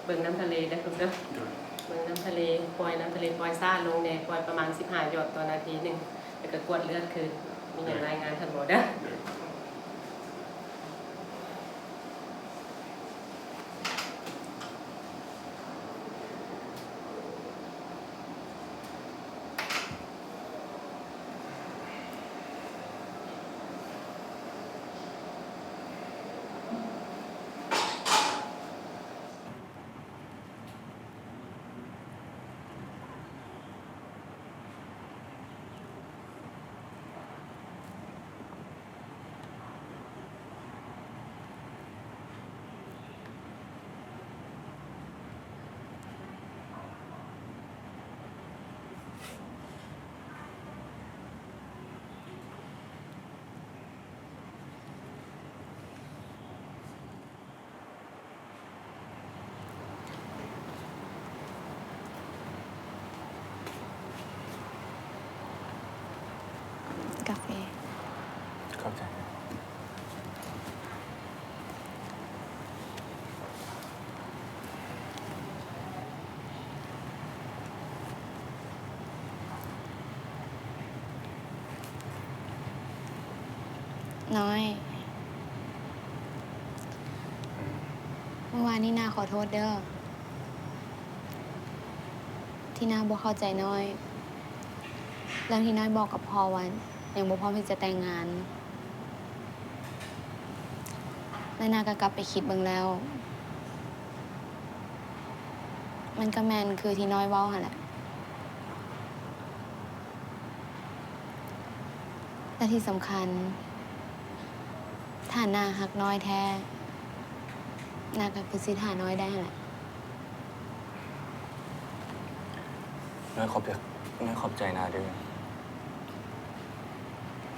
ເບິ່ງນ້ຳທະເລເດີລູກເດີ. ໂດຍ. ເບິ່ງນ້ຳທະເລ, ປ່ອຍນ້ຳທະເລ, ປ່ອຍຊ້າລົງແດ່, ປ່ອຍປະມານສິບຫ້າຢອດຕໍ່ນາທີໜຶ່ງ. ແລ້ວກໍກວດເລືອດຄືມີຫຍັງ ໂດຍ ລາຍງານທ່ານໝໍເດີ. ໂດຍ. ກາເຟ. ຂອບໃຈ. ນ້ອຍ, ມື້ວານນີ້ນ້າຂໍໂທດເດີ ທີ່ນ້າບໍ່ເຂົ້າໃຈນ້ອຍ ເລື່ອງທີ່ນ້ອຍບອກກັບພໍ່ວ່າຍັງບໍ່ພ້ອມທີ່ຈະແຕ່ງງານ. ແລະ ນ້າກໍກັບໄປຄິດເບິ່ງແລ້ວ ມັນກໍແມ່ນຄືທີ່ນ້ອຍເວົ້າຫັ້ນແຫຼະ. ແລະ ທີ່ສຳຄັນ ຖ້ານ້າຮັກນ້ອຍແທ້ ນ້າກໍຄືຊິຖ້ານ້ອຍໄດ້ຫັ້ນແຫຼະ. ນ້ອຍຂອບໃຈ, ນ້ອຍຂອບໃຈນ້າເດີ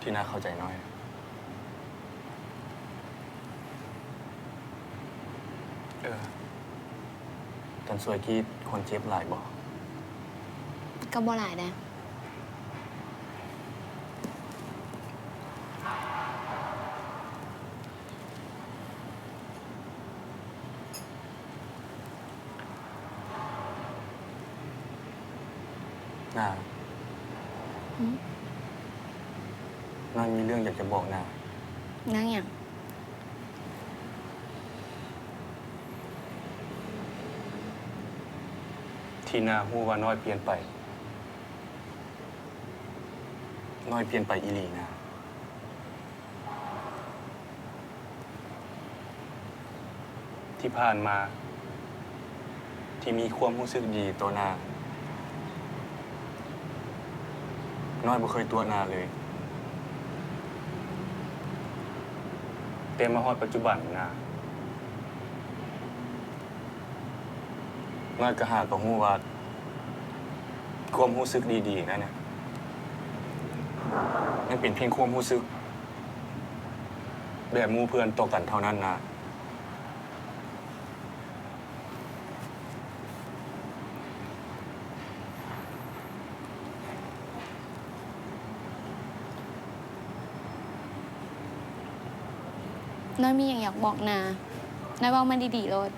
ທີ່ນ້າເຂົ້າໃຈນ້ອຍ. ເອີ ຕອນຊ່ວຍກີດຄົນເຈັບຫຼາຍບໍ່? ກໍບໍ່ຫຼາຍເດ້. ນ້າ. ຫືມ? ນ້ອຍມີເລື່ອງຢາກຈະບອກນ້າ. ເລື່ອງຫຍັງ? ທີ່ນ້າຮູ້ວ່ານ້ອຍປ່ຽນໄປ. ນ້ອຍປ່ຽນໄປອີ່ຫຼີນະ. ທີ່ຜ່ານມາ ທີ່ມີຄວາມຮູ້ສຶກດີຕໍ່ນ້າ, ນ້ອຍບໍ່ເຄີຍຕົວະນ້າເລີຍ. ແຕ່ມາຮອດປັດຈຸບັນນະ, ນ້ອຍກໍຫາກໍຮູ້ວ່າ ຄວາມຮູ້ສຶກດີໆນັ້ນນະ ມັນເປັນພຽງຄວາມຮູ້ສຶກແບບໝູ່ເພື່ອນຕໍ່ກັນເທົ່ານັ້ນນະ. ເ ນ້ອຍມີຫຍັງຢາກບອກນາ ນ້ອຍເວົ້າມາດີໆໂລດ.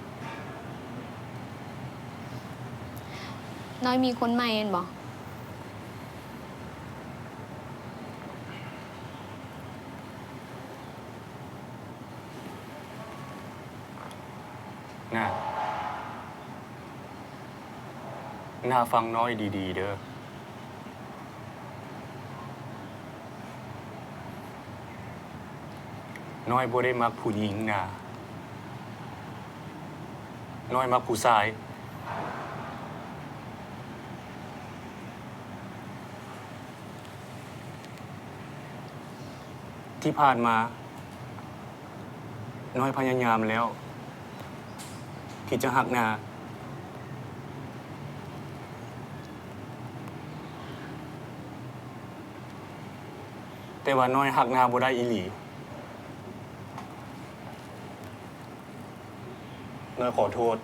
ນ້ອຍມີຄົນໃໝ່ແມ່ນບໍ່? ນາ ນາຟັງນ້ອຍດີໆເດີ້. ນ້ອຍບໍ່ໄດ້ມັກຜູ້ຍິງນາ. ນ້ອຍມັກຜູ້ຊາຍ. ທີ່ຜ່ານມາ ນ້ອຍພະຍາຍາມແລ້ວທີ່ຈະຮັກນາ, ແຕ່ວ່ານ້ອຍຮັກນາບໍ່ໄດ້ອີ່ຫຼີ. ນ້ອຍຂໍໂທດ.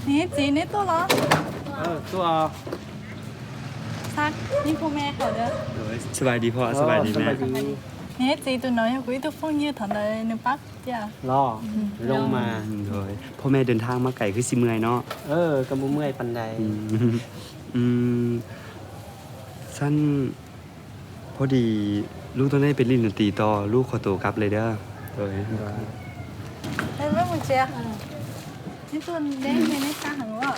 ນີ້ຈີນນີ້ຕົວະເນາະ. ເອີ ຕົວະ. ຊັກ ນີ້ພໍ່ແມ່ເຂົາເດີ້. ໂດຍ ສະບາຍດີພໍ່ ອໍ ສະບາຍດີແມ່. ສະບາຍດີ. ເຮັດຈີ່ຕຸນນ້ອຍ ເຮົາກໍອີ່ຕຸຟົງຍືດທັນໄດ້ໜຶ່ງປັກເຈົ້າ. ລໍ ອືມ ລົງມາ. ອືມ ໂດຍ ພໍ່ແມ່ເດີນທາງມາໄກຄືຊິເມື່ອຍເນາະ. ເອີ ກໍບໍ່ເມື່ອຍປານໃດ. ອືມ ອືມ ຊັ້ນ ພໍດີລູກຕ້ອງໄດ້ໄປຫຼິ້ນດົນຕີຕໍ່ ລູກຂໍໂຕກັບເລີຍເດີ້. ໂດຍ ໂດຍ. ເອີ ເບິ່ງເຈົ້າ ນີ້ຕຸນແດງແມ່ນໃນຕາຫັງວ່າ.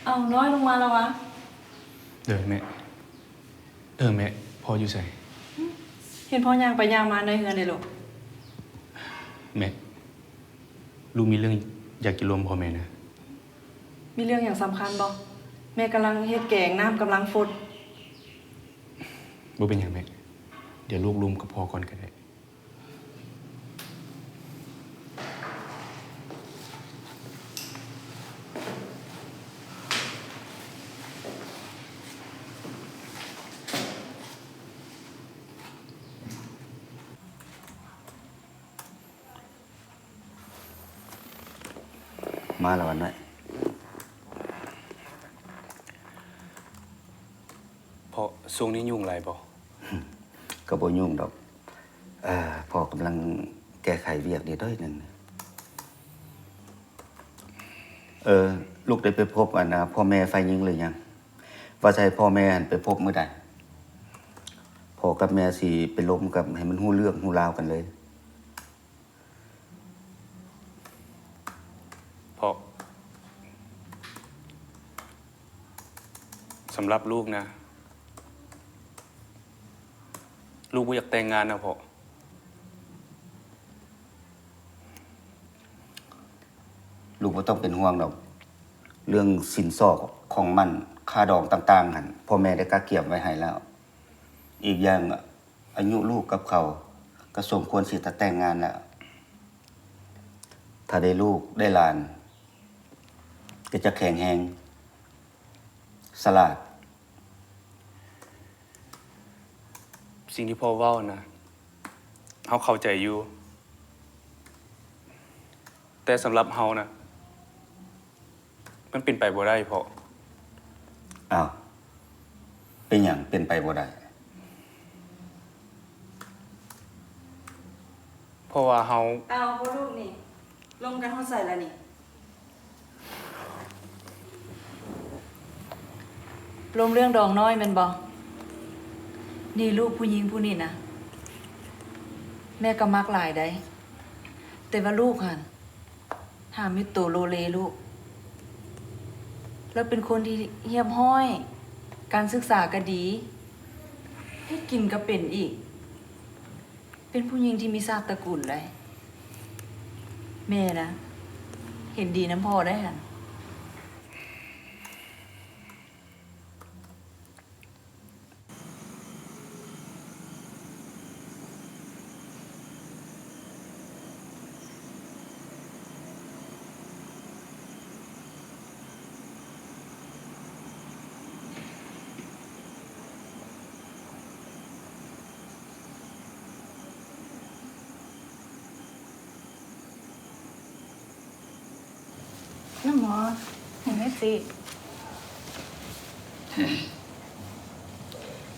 ເອົ້າ ນ້ອຍ ລົງມາແລ້ວຫວາ? ເດີແມ່. ເອີ ແມ່ ພໍ່ຢູ່ໃສ? ເຫັນພໍ່ຍ່າງໄປຍ່າງມາໃນເຮືອນເດ້ລູກ. ແມ່ ລູກມີເລື່ອງຢາກຈະລົມພໍ່ແມ່ນະ. ມີເລື່ອງຫຍັງສຳຄັນບໍ່? ແມ່ກຳລັງເຮັດແກງ ນ້ຳກຳລັງຟົດ. ບໍ່ເປັນຫຍັງແມ່ ດຽວລູກລົມກັບພໍ່ກ່ອນກໍໄດ້. ມາແລ້ວ ຫວານນ້ອຍ. ພໍ່ ຊ່ວງນີ້ຫຍຸ້ງຫຼາຍບໍ່? ກໍບໍ່ຫຍຸ້ງດອກ. ເອີ ພໍ່ກຳລັງແກ້ໄຂວຽກນິດໜ້ອຍໜຶ່ງ. ເອີ ລູກໄດ້ໄປພົບອັນນ່າ ພໍ່ແມ່ຝ່າຍຍິງຫຼືຍັງ? ວ່າຈະໃຫ້ພໍ່ແມ່ຫັ້ນໄປພົບມື້ໃດ? ພໍ່ກັບແມ່ຊິໄປລົມກັນໃຫ້ມັນຮູ້ເລື່ອງຮູ້ລາວກັນເລີຍ. ພໍ່. ສຳລັບລູກນະ ລູກບໍ່ຢາກແຕ່ງງານນະພໍ່. ລູກບໍ່ຕ້ອງເປັນຫ່ວງດອກ ເລື່ອງສິນສອດຂອງໝັ້ນ ຄ່າດອງຕ່າງໆຫັ້ນ ພໍ່ແມ່ໄດ້ກະກຽມໄວ້ໃຫ້ແລ້ວ. ອີກຢ່າງ ອາຍຸລູກກັບເຂົາກໍສົມຄວນຊິຈະແຕ່ງງານແລ້ວ. ຖ້າໄດ້ລູກໄດ້ຫຼານ ກໍຈະແຂງແຮງ ສະຫຼາດ. ສິ່ງທີ່ພໍ່ເວົ້ານະ ເຮົາເຂົ້າໃຈຢູ່ ແຕ່ສຳລັບເຮົານະ ມັນເປັນໄປບໍ່ໄດ້ພໍ່. ອ້າວ ເປັນຫຍັງເປັນໄປບໍ່ໄດ້? ເພາະວ່າເຮົາ ເອົາບໍ່ລູກນີ້ ລົມກັນຮອດໃສລະນີ້? ລົມເລື່ອງດອງນ້ອຍແມ່ນບໍ່? ນີ້ລູກຜູ້ຍິງຜູ້ນີ້ນະ ແມ່ກໍມັກຫຼາຍໃດ໋ ແຕ່ວ່າລູກຫັ້ນ ຫາເມັດໂຕໂລເລລູກ. ລາວເປັນຄົນທີ່ຮຽບຮ້ອຍ, ການສຶກສາກໍດີ, ເຮັດກິນກໍເປັນອີກ, ເປັນຜູ້ຍິງທີ່ມີຊາດຕະກູນໄດ໋. ແມ່ນະ ເຫັນດີນຳພໍ່ໄດ໋ຫັ້ນ. ນ້ຳໝໍ ເຫັນໄດ້ຊິ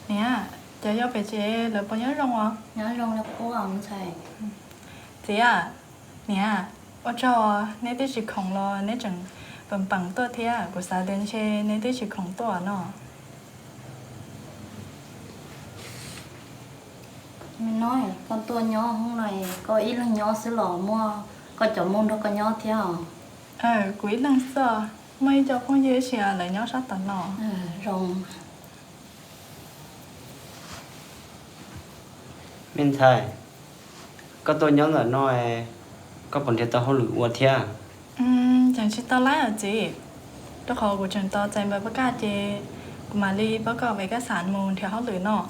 เนี่ย จะย่อไปเจ แล้วปอยย่อลงอ่ะ ย่อลงแล้วก็วางใส่ เจีย เนี่ย ว่าจอ เนี่ยที่สิของรอ เนี่ยจังปังปังตัวเทีย กูสาเดินเช เนี่ยที่สิของตัวเนาะ. ແມ່ນ້ອຍ ກອນຕົວຍໍຫ້ອງໜ້ອຍ ກໍອີ່ເລື່ອງຍໍຊື້ຫຼໍມົວ ກໍຈອມມຸນເຮົາກໍຍໍທຽວ. ເອີ ກູອີ່ເລື່ອງເສື້ອ ເມື່ອອີ່ເຈົ້າຄົງເຍເຊຍ ແລະຍໍຊາຕານອ. ເອີ ລົງ. ແມ່ນໄທ ກໍຕົວຍ້ອນລະໜ້ອຍ ກໍປອນເທດຕະເຮົາຫຼືອວດທຽ. ອືມ ຈັ່ງຊິຕໍ່ໄລ່ອາເຈ ຕະຂໍກູຈຶ່ງຕໍ່ໃຈໃບປະກາດເຈ ກູມາລີປະກອບເອກະສານມູນທຽວເຮົາຫຼືເນາະ.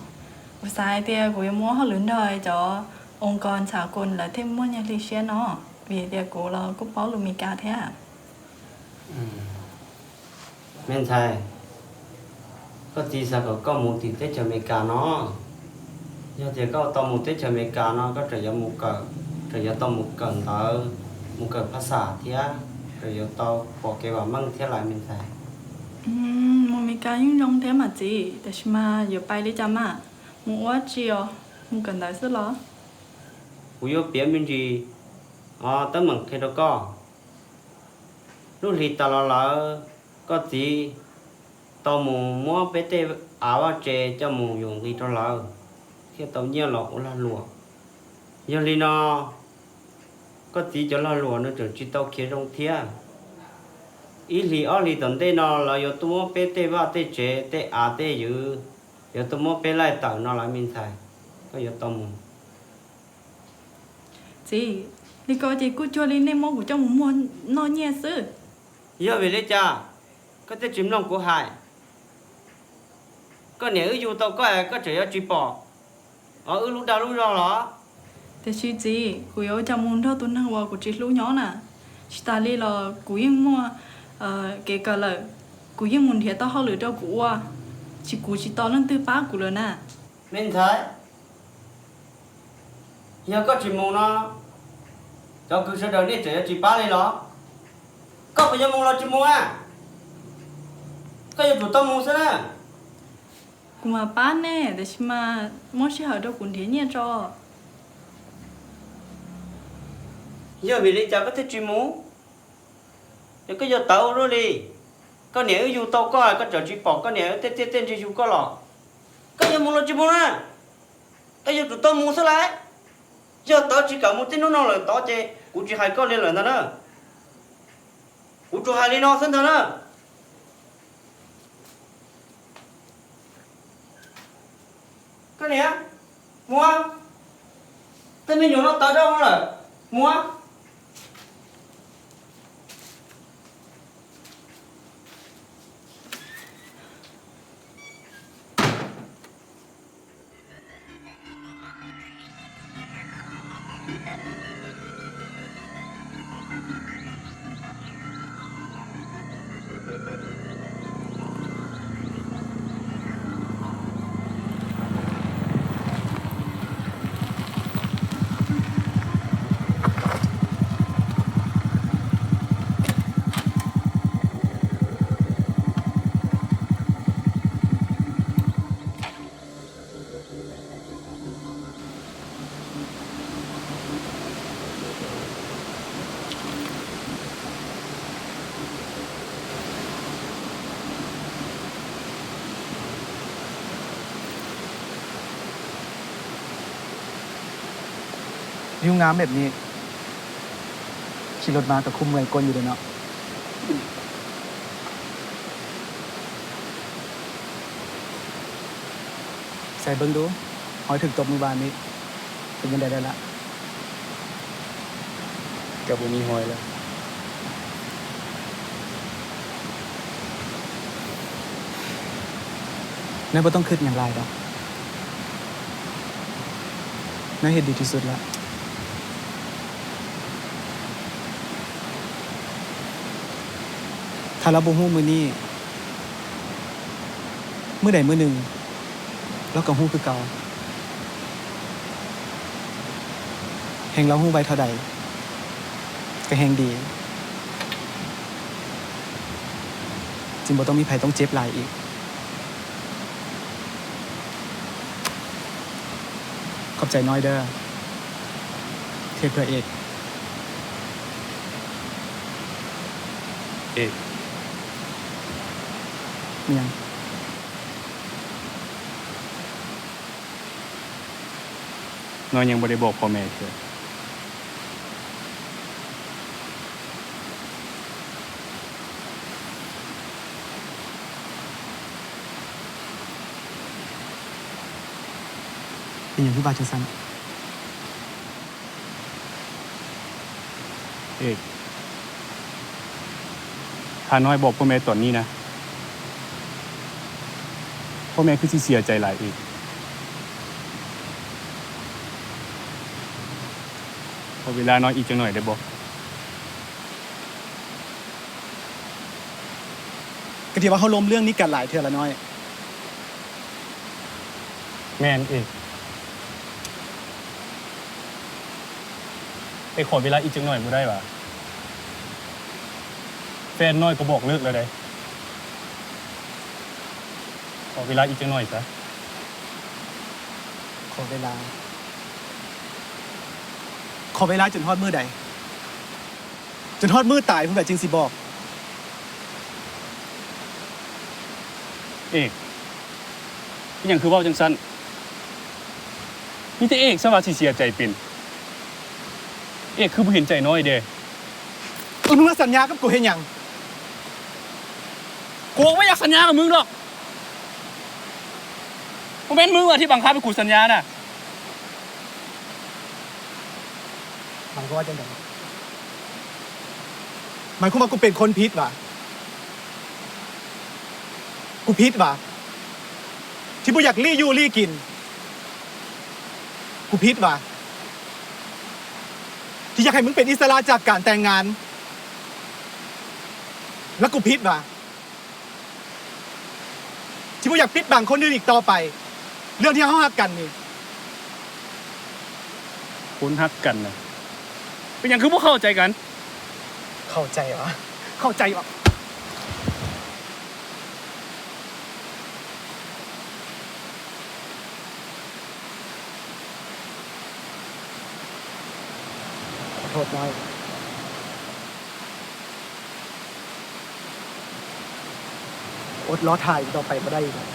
ອຸສາຍເຕຍ ກູຍັງມົວເຮົາລືນດອຍຈອ ອົງກອນສາກົນ ແລະ ເທບມ້ວນຍາລີເຊຍເນາະ. ວີເຕຍ ກູລອກູເປົາລູເມກາແທ້. ອືມ ແມ່ນໃຊ່. ກໍຈີສາກໍ ກໍມູຕິເຕຈະເມກາເນາະ. ຍາເຕຍກໍຕໍ່ມູເຕຈະເມກາເນາະ ກໍຈະຍາມູເກີດ ຈະຍາຕໍ່ມູເກີດເຕີ ມູເກີດພາສາເທຍ ຈະຍາຕໍ່ປອເກວາມັງເທຍຫຼາຍແມ່ນໃຊ່. ອືມ ມູເມກາຍິ່ງຍົງເທຍມາຈີ ແຕ່ຊິມາເຢຍໄປເລີຍຈາມາ ມູອວດຈີອ ມູເກີດເຕີສຸດຫຼໍ. ກູໂຍປຽມມິນຈີ ອໍ ຕະເໝິງເຄໂດກໍ ລູກຫຼີຕາລອລາ ກໍຈີ ຕໍ່ໝູມົວເປເຕອາວາເຈ ເຈົ້າໝູຢົງລີໂຕລາ ເຄໂຕເຍລອອຸລາຫຼວງ ຍອງລີນອ ກໍຈີ ຈະລາຫຼວງນະ ຈະຈີໂຕເຄລົງທຽ ອີ່ຫຼີອອລີຕອນເຕນອ ລາວໂຍໂຕມົວເປເຕວາເຕເຈ ເຕອາເຕຍື ໂຍໂຕມົວເປໄລ່ເຕີນອ ລາວມິນໄທ ກໍໂຍໂຕໝູ. ຈີ ລີກໍຈີ ກູຈົວລີເນມົວ ກູເຈົ້າໝູມົວນໍເຍຊື ຍອມເວເລຈາ ກໍເຕຈິມນ້ອງກູຫາຍ ກໍເນອືຢູ່ໂຕກໍແອ ກໍຈະຍອດຈີປອ ອໍ ອືລູດາລູດອລອ ເຕຊີຈີ ກູໂຍຈາມູນເທົ່າຕຸນເທິງວໍ ກູຈີລູຍອນນະ ຊິຕາລີລອ ກູຍິ່ງມົວ ເອ ເກກະເລີ ກູຍິ່ງມຸນເທຍຕໍ່ເຮົາຫຼືເຈົ້າກູອວ ຊິກູຊິຕໍ່ເລື່ອງຕື້ປ້າກູເລີນະ. ເມັນໄທ ຍາກໍຈີມູນອ ຈອກຄືຊະເດີນີ້ຈະຍາຈີປ້າເລີຍລອ ກໍປະຍາມູລອຈີມູອ ກໍຍາຈູຕ້ອງມູຊະນະ. ກູມາປ້າແນ່ ແຕ່ຊິມາມໍຊິຫາໂຕກຸນເທຍເນຍຈອ ຍາເວເລຈາກໍເຕຈິມູ ຍາກໍຍາເຕົາໂຣລີ ກໍເນອືຢູ່ໂຕກໍ ກໍຈອກຈີປອກ ກໍເນອເຕເຕເຕນຈີຢູກໍຫຼອ ກໍຍາມູລອຈີມູນະ. ກໍຍາຕູໂຕະໝູຊະລາຍ ຍາໂຕະຈີກະໝູຕິໂນໂນເລີຍໂຕະເຈ ກູຈີໄຮກໍເລຍເລີຍນະເນີ ກູຈູໄຮລີນອເຊິ່ນເທີເນີ. Cái này á, mua. Tên mình nhổ nó tao đâu rồi. Mua. ວິວງາມແບບນີ້ ຂີ່ລົດມາກໍຄຸ້ມເມື່ອຍກົ້ນຢູ່ເດເນາະ. ໃສ່ເບິ່ງດູ ຮອຍຖືກຕົບມື້ວານນີ້ ເປັນຈັ່ງໃດແລ້ວລະ? ກໍບໍ່ມີຮອຍແລ້ວ. ນາຍບໍ່ຕ້ອງຄິດຫຍັງຫຼາຍດອກ. ນາຍເຮັດດີທີ່ສຸດລະ. ຖ້າລາວບໍ່ຮູ້ມື້ນີ້, ມື້ໃດມື້ໜຶ່ງ ລາວກໍຮູ້ຄືເກົ່າ. ແຮ່ງລາວຮູ້ໄວເທົ່າໃດ ກໍແຮ່ງດີ. ຈຶ່ງບໍ່ຕ້ອງມີໃຜຕ້ອງເຈັບຫຼາຍອີກ. ຂອບໃຈນ້ອຍເດີ ທີ່ເຮັດເພື່ອເອກ. ເອກ? ມີຫຍັງ? ນ້ອຍຍັງບໍ່ໄດ້ບອກພໍ່ແມ່ເທື່ອ. ເປັນຫຍັງຄືວ່າຈັ່ງຊັ້ນ? ເອກ, ຖ້ານ້ອຍບອກພໍ່ແມ່ຕອນນີ້ນະ, ພໍ່ແມ່ຄືຊິເສຍໃຈຫຼາຍເອກ. ຂໍເວລານ້ອຍອີກຈັກໜ້ອຍໄດ້ບໍ່? ກໍທີ່ວ່າເຮົາລົມເລື່ອງນີ້ກັນຫຼາຍເທື່ອລະນ້ອຍ. ແມ່ນເອກ. ເອກຂໍເວລາອີກຈັກໜ້ອຍບໍ່ໄດ້ຫວາ? ແຟນນ້ອຍກໍບອກເລີກແລ້ວເດ້. ຂໍເວລາອີກຈັກໜ້ອຍຊະ. ຂໍເວລາ, ຂໍເວລາຈົນຮອດມື້ໃດ? ຈົນຮອດມື້ຕາຍພຸ້ນແຫຼະຈຶ່ງຊິບອກ. ເອກ, ເປັນຫຍັງຄືເວົ້າຈັ່ງຊັ້ນ? ມີແຕ່ເອກຊະວ່າຊິເສຍໃຈເປັນ. ເອກຄືບໍ່ເຫັນໃຈນ້ອຍເດ? ເອີ ມຶງມາສັນຍາກັບກູເຮັດຫຍັງ? ກູບໍ່ຢາກສັນຍາກັບມຶງດອກ. ບໍ່ແມ່ນມຶງວ່າທີ່ບັງຄັບໃຫ້ກູສັນຍານະ. ໝາຍຄວາມວ່າຈັ່ງໃດ? ໝາຍຄວາມວ່າກູເປັນຄົນຜິດຫວາ? ກູຜິດຫວາ? ທີ່ບໍ່ຢາກລີ້ຢູ່ລີ້ກິນ. ກູຜິດຫວາ? ທີ່ຢາກໃຫ້ມຶງເປັນອິດສະຫຼະຈາກການແຕ່ງງານ. ແລ້ວກູຜິດຫວາ? ທີ່ບໍ່ຢາກປິດບັງຄົນອື່ນອີກຕໍ່ໄປ ເລື່ອງທີ່ເຮົາຮັກກັນນີ້. ຄົນຮັກກັນນະ ເປັນຫຍັງຄືບໍ່ເຂົ້າໃຈກັນ? ເຂົ້າໃຈຫວາ? ເຂົ້າໃຈຫວາ? ຂໍໂທດນ້ອຍ. ອົດລໍຖ້າອີກຕໍ່ໄປບໍ່ໄດ້ອີກແລ້ວ.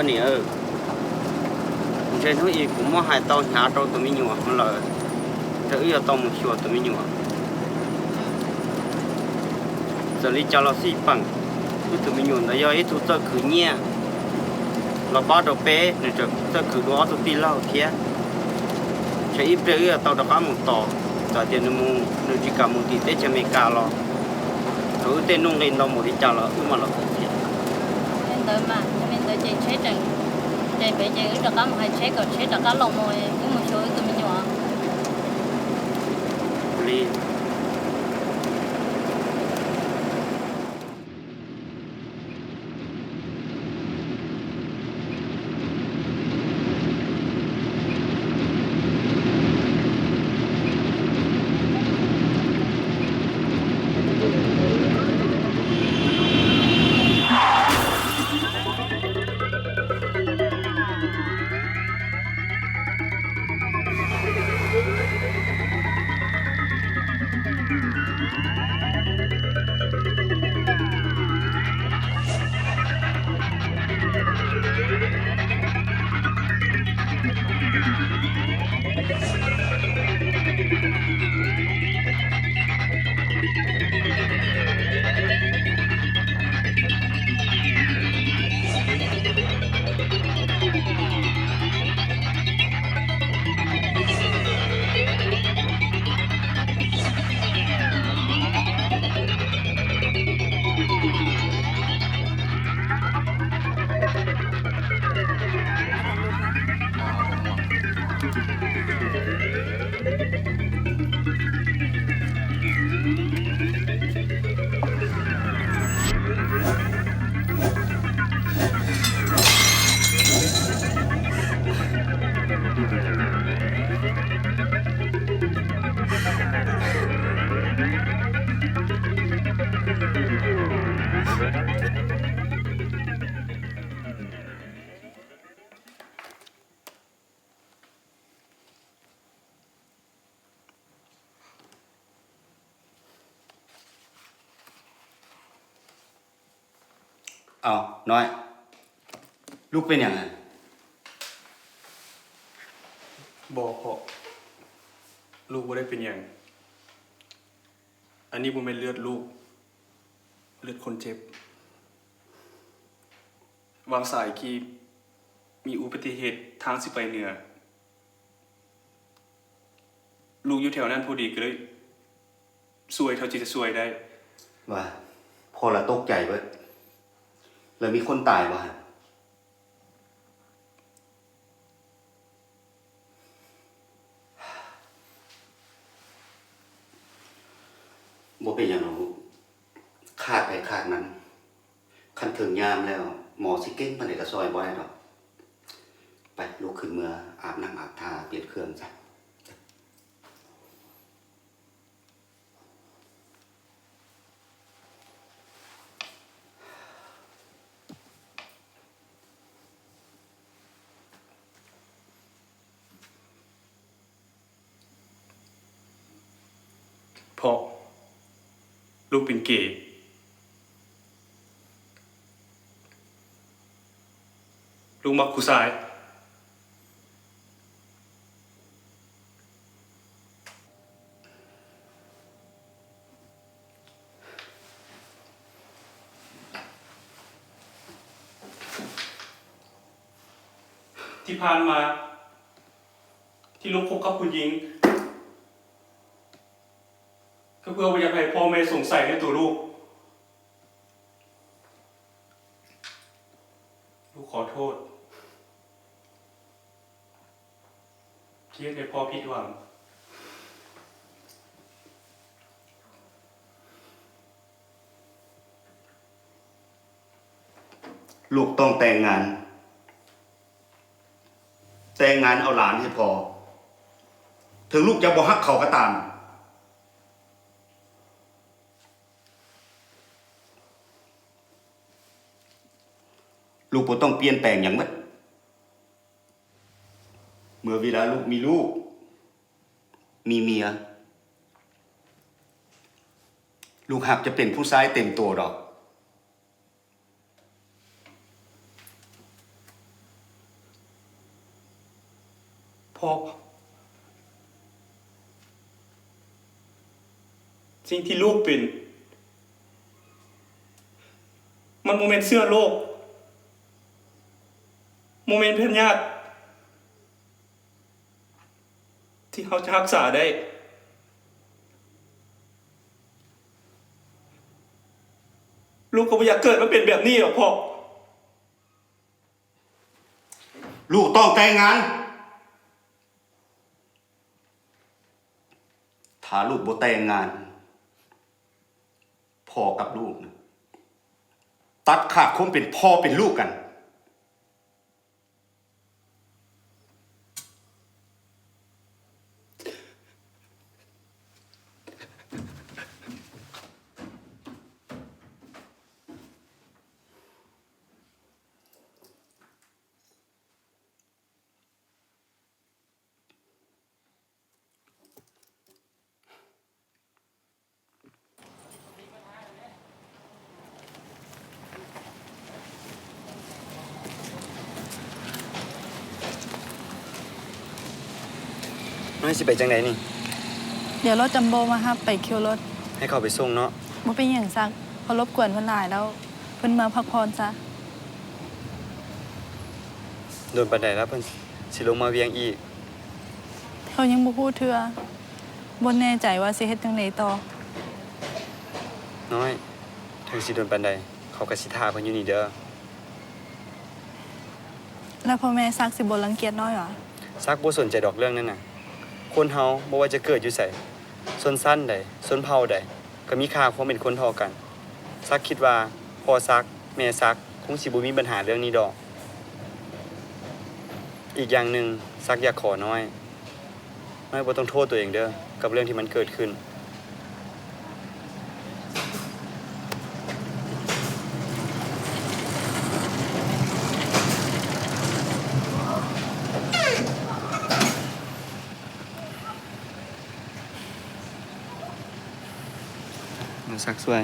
Nhi ơi, mùi dơi hnoi ih cúm mò hại tau, nhả trâu tui mì nhùa mă lơi. Dơi ư tau mùi chua tui mì nhùa. Dơi li chau lo si păng. Ư tui mì nhùa nơ yo ih thu dơi khử nhia. Lo bá trâu pê, nơ dơi dơi khử đua tui ti lo thiê. Dơi ih pre ư tau đa cá mù tỏ. Dơi tiê nơ mù, nơ chi cả mù ti tê cha mê ca lo. Ư tê nông lên lo mù đi chau lo, ư mă lo dơi thiê. Nên dơi mă, nên dơi chê chê chăng. Chê bê chê ư đa cá mù hại chê cỏ chê đa cá lo mù, ư mù chua ư tui mì nhùa. Li.ເອົ້າ ນ້ອຍ ລູກເປັນຫຍັງຫັ້ນ? ບໍ່ພໍ່ ລູກບໍ່ໄດ້ເປັນຫຍັງ. ອັນນີ້ບໍ່ແມ່ນເລືອດລູກ, ເລືອດຄົນເຈັບ. ຫວ່າງສາຍທີ່ມີອຸບັດຕິເຫດທາງຊິໄປເໜືອ, ລູກຢູ່ແຖວນັ້ນພໍດີ ກໍເລີຍຊ່ວຍເທົ່າທີ່ຈະຊ່ວຍໄດ້. ວ່າ ພໍ່ລະຕົກໃຈເບິດ. ແລ້ວມີຄົນຕາຍບໍ່ຫັ້ນ? ບໍ່ເປັນຫຍັງດອກລູກ, ຄາດໃຜຄາດມັນ. ຄັນເຖິງຍາມແລ້ວ ໝໍຊິເກັ່ງປານໃດກໍຊ່ອຍບໍ່ໄດ້ດອກ. ໄປ ລຸກຂຶ້ນເມືອອາບນ້ຳອາບທ່າ ປ່ຽນເຄື່ອງຊະ. ພໍ່ ລູກເປັນເກ, ລູກມັກຜູ້ຊາຍ. ທີ່ຜ່ານມາ ທີ່ລູກຄົບກັບຜູ້ຍິງ ກໍເພື່ອບໍ່ຢາກໃຫ້ພໍ່ແມ່ສົງໄສໃນຕົວລູກ. ລູກຂໍໂທດ ທີ່ເຮັດໃຫ້ພໍ່ຜິດຫວັງ. ລູກຕ້ອງແຕ່ງງານ, ແຕ່ງງານເອົາຫຼານໃຫ້ພໍ່, ເຖິງລູກຈະບໍ່ຮັກເຂົາກໍຕາມ. ລູກບໍ່ຕ້ອງປ່ຽນແປງຫຍັງໝົດ. ເມື່ອເວລາລູກມີລູກ ມີເມຍ, ລູກຮັກຈະເປັນຜູ້ຊາຍເຕັມໂຕດອກ. ເພາະສິ່ງທີ່ລູກເປັນ ມັນບໍ່ແມ່ນເຊື້ອໂລກ, ບໍ່ແມ່ນພະຍາດ ທີ່ເຮົາຈະຮັກສາໄດ້. ລູກກໍບໍ່ຢາກເກີດມາເປັນແບບນີ້ດອກພໍ່. ລູກຕ້ອງແຕ່ງງານ. ຖ້າລູກບໍ່ແຕ່ງງານ, ພໍ່ກັບລູກນະ ຕັດຂາດຄວາມເປັນພໍ່ເປັນລູກກັນ. ນ້ອຍຊິໄປຈັ່ງໃດນີ້? ດຽວລົດຈຳໂບ້ມາຮັບໄປຄິວລົດ. ໃຫ້ເຂົາໄປສົ່ງເນາະ. ບໍ່ເປັນຫຍັງສັກ, ເພາະລົບກວນເພິ່ນຫຼາຍແລ້ວ, ເພິ່ນເມືອພັກຜ່ອນຊະ. ໂດນປານໃດແລ້ວເພິ່ນຊິລົງມາວຽງອີກ? ເຮົາຍັງບໍ່ຮູ້ເທື່ອ, ບໍ່ແນ່ໃຈວ່າຊິເຮັດຈັ່ງໃດຕໍ່. ນ້ອຍ, ເຖິງຊິໂດນປານໃດ, ເຂົາກໍຊິຖ້າເພິ່ນຢູ່ນີ້ເດີ. ແລ້ວພໍ່ແມ່ສັກຊິບໍ່ລັງກຽດນ້ອຍຫວາ? ສັກບໍ່ສົນໃຈດອກເລື່ອງນັ້ນນະ. ຄົນເຮົາບໍ່ວ່າຈະເກີດຢູ່ໃສ, ຊົນຊັ້ນໃດ, ຊົນເຜົ່າໃດ, ກໍມີຄ່າຄວາມເປັນຄົນເທົ່າກັນ. ສັກຄິດວ່າພໍ່ສັກ, ແມ່ສັກ ຄົງຊິບໍ່ມີບັນຫາເລື່ອງນີ້ດອກ. ອີກຢ່າງໜຶ່ງ, ສັກຢາກຂໍນ້ອຍ, ນ້ອຍບໍ່ຕ້ອງໂທດຕົວເອງເດີ ກັບເລື່ອງທີ່ມັນເກີດຂຶ້ນ. ມາສັກຊ່ວຍ.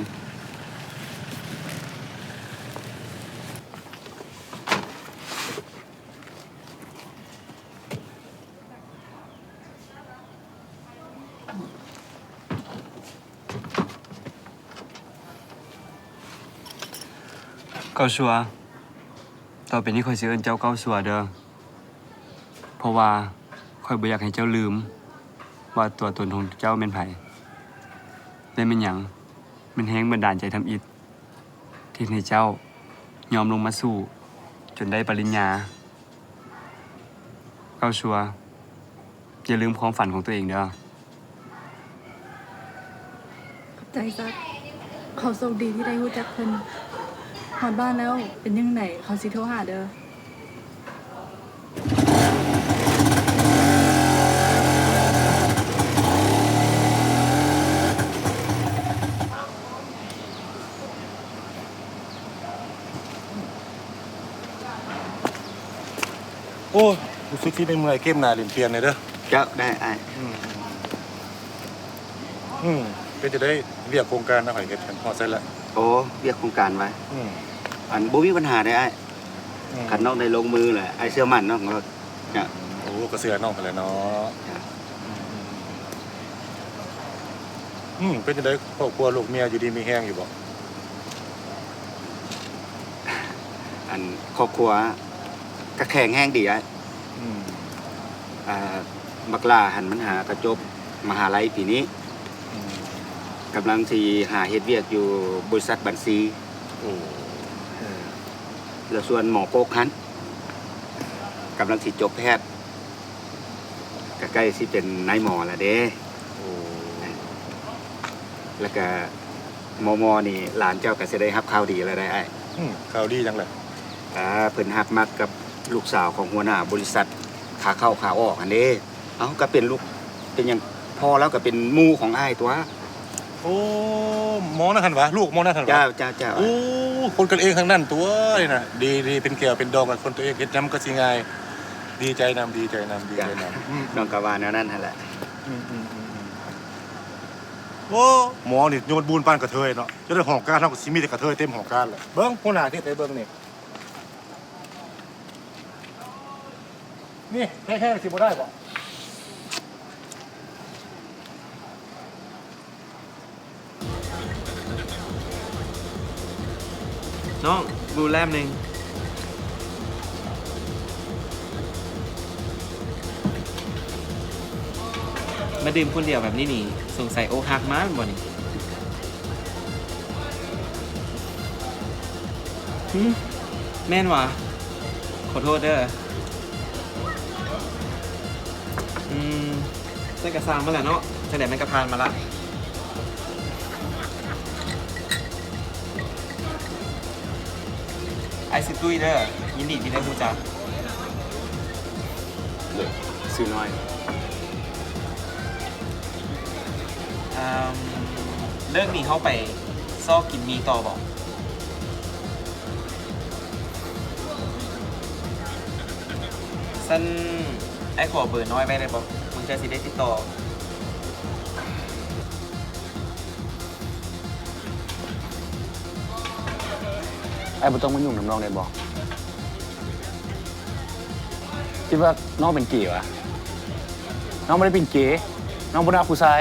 ເກົ້າຊົ່ວ, ຕໍ່ໄປນີ້ຂ້ອຍຊິເອີ້ນເຈົ້າເກົ້າຊົ່ວເດີ. ເພາະວ່າຂ້ອຍບໍ່ຢາກໃຫ້ເຈົ້າລືມວ່າຕົວຕົນຂອງເຈົ້າແມ່ນໃຜ ແລະ ແມ່ນຫຍັງແມ່ນແຮງບັນດານໃຈທຳອິດ ທີ່ເຮັດໃຫ້ເຈົ້າຍອມລົງມາສູ້ຈົນໄດ້ປະລິນຍາ. ເກົ້າຊົ່ວ, ຢ່າລືມຄວາມຝັນຂອງຕົວເອງເດີ. ຂອບໃຈສັກ, ເຂົາໂຊກດີທີ່ໄດ້ຮູ້ຈັກເພິ່ນ. ຮອດບ້ານແລ້ວ, ເປັນຈັ່ງໃດເຂົາຊິໂທຫາເດີ. ໂອ້ຍ ຮູ້ສຶກຊິໄດ້ເມື່ອຍເກັບໜ້າຫຼິ້ນປ່ຽນແດ່ເດີ. ເຈົ້າ ໄດ້ອ້າຍ. ອືມ ເປັນຈັ່ງໃດວຽກໂຄງການນະ ຂ້ອຍເຮັດຮອດໃສລະ? ໂອ້ ວຽກໂຄງການຫວາ? ອືມ ອັນ ບໍ່ມີບັນຫາເດ້ອ້າຍ. ອືມ ຄັນນ້ອງໄດ້ລົງມືລະ ອ້າຍເຊື່ອໝັ້ນນ້ອງໂລດ. ເຈົ້າ ໂອ້ ກໍເຊື່ອນ້ອງຫັ້ນແຫຼະເນາະ. ເຈົ້າ ອືມ ເປັນຈັ່ງໃດຄອບຄົວລູກເມຍ ຢູ່ດີມີແຮງຢູ່ບໍ່? ອັນ ຄອບຄົວກະແຂງແຮງດີອ້າຍ. ອືມ ອ່າ ບັກຫຼ້າຫັ້ນມັນຫາກະຈົບມະຫາໄລປີນີ້. ອືມ ກຳລັງຊິຫາເຮັດວຽກຢູ່ບໍລິສັດບັນຊີ. ໂອ້ ເອີ ແລ້ວສ່ວນໝໍກົກຫັ້ນ ກຳລັງຊິຈົບແພດ ກະໃກ້ຊິເປັນນາຍໝໍລະເດ້. ໂອ້ ແລ້ວກະມໍ່ໆນີ້ ຫຼານເຈົ້າກະຊິໄດ້ຮັບຂ່າວດີລະໄດ໋ອ້າຍ. ອືມ ຂ່າວດີຫຍັງລະ? ອ່າ ເພິ່ນຮັກມັກກັບລູກສາວຂອງຫົວໜ້າບໍລິສັດຂາເຂົ້າຂາອອກຫັ້ນເດ້. ເອົ້າ ກະເປັນລູກ ເປັນຫຍັງ ພໍ່ລາວກະເປັນໝູ່ຂອງອ້າຍຕົວະ. ໂອ້ ໝໍນັ້ນຫັ້ນຫວາ? ລູກໝໍນັ້ນຫັ້ນຫວາ? ເຈົ້າ ເຈົ້າ ເຈົ້າ. ໂອ້ ຄົນກັນເອງທັງນັ້ນຕົວະ ນີ້ນະ. ດີໆ ເປັນແກ້ວເປັນດອງກັນ ຄົນຕົວເອງ ເຮັດຫຍັງມັນກະຊິງ່າຍ. ດີໃຈນຳ ດີໃຈນຳ ດີໃຈນຳ. ເຈົ້າ ອືມ ນ້ອງກະວ່າແນວນັ້ນຫັ້ນແຫຼະ. ອືມໆໆໆ ໂອ້ ໝໍນີ້ໂຍນບູນປານກະເທີຍເນາະ. ຈົນໃນຫ້ອງການເຮົາກະຊິມີແຕ່ກະເທີຍເຕັມຫ້ອງການແຫຼະ. ເບິ່ງ ຫົວໜ້າເຮັດໃຫ້ເບິ່ງນີ້. ນີ້ແທ້ໆ ຊິບໍ່ໄດ້ບໍ່? ນ້ອງ ບລູແລັມໜຶ່ງ. ມາດື່ມຄົນດຽວແບບນີ້ນີ້ ສົງໄສອົກຫັກມາແມ່ນບໍ່ນີ້? ຫື? ແມ່ນຫວາ? ຂໍໂທດເດີ. ອືມ ແຕ່ກະຊ່າງມັນແຫຼະເນາະ, ຈັ່ງໃດມັນກະຜ່ານມາລະ. ອ້າຍຊື່ຕຸ້ຍເດີ, ຍິນດີທີ່ໄດ້ຮູ້ຈັກ. ຊື່ນ້ອຍ. ເອີ່ມ ເລີກນີ້ເຮົາໄປຊອກກິນໝີ່ຕໍ່ບໍ່? ຊັ້ນ ອ້າຍຂໍເບີນ້ອຍໄວ້ໄດ້ບໍ່? ບາງເທື່ອຊິໄດ້ຕິດຕໍ່. ອ້າຍບໍ່ຕ້ອງມາຫຍຸ້ງນຳນ້ອງໄດ້ບໍ່? ຄິດວ່ານ້ອງເປັນເກຫວາ? ນ້ອງບໍ່ໄດ້ເປັນເກ, ນ້ອງບໍ່ໄດ້ຮັກຜູ້ຊາຍ.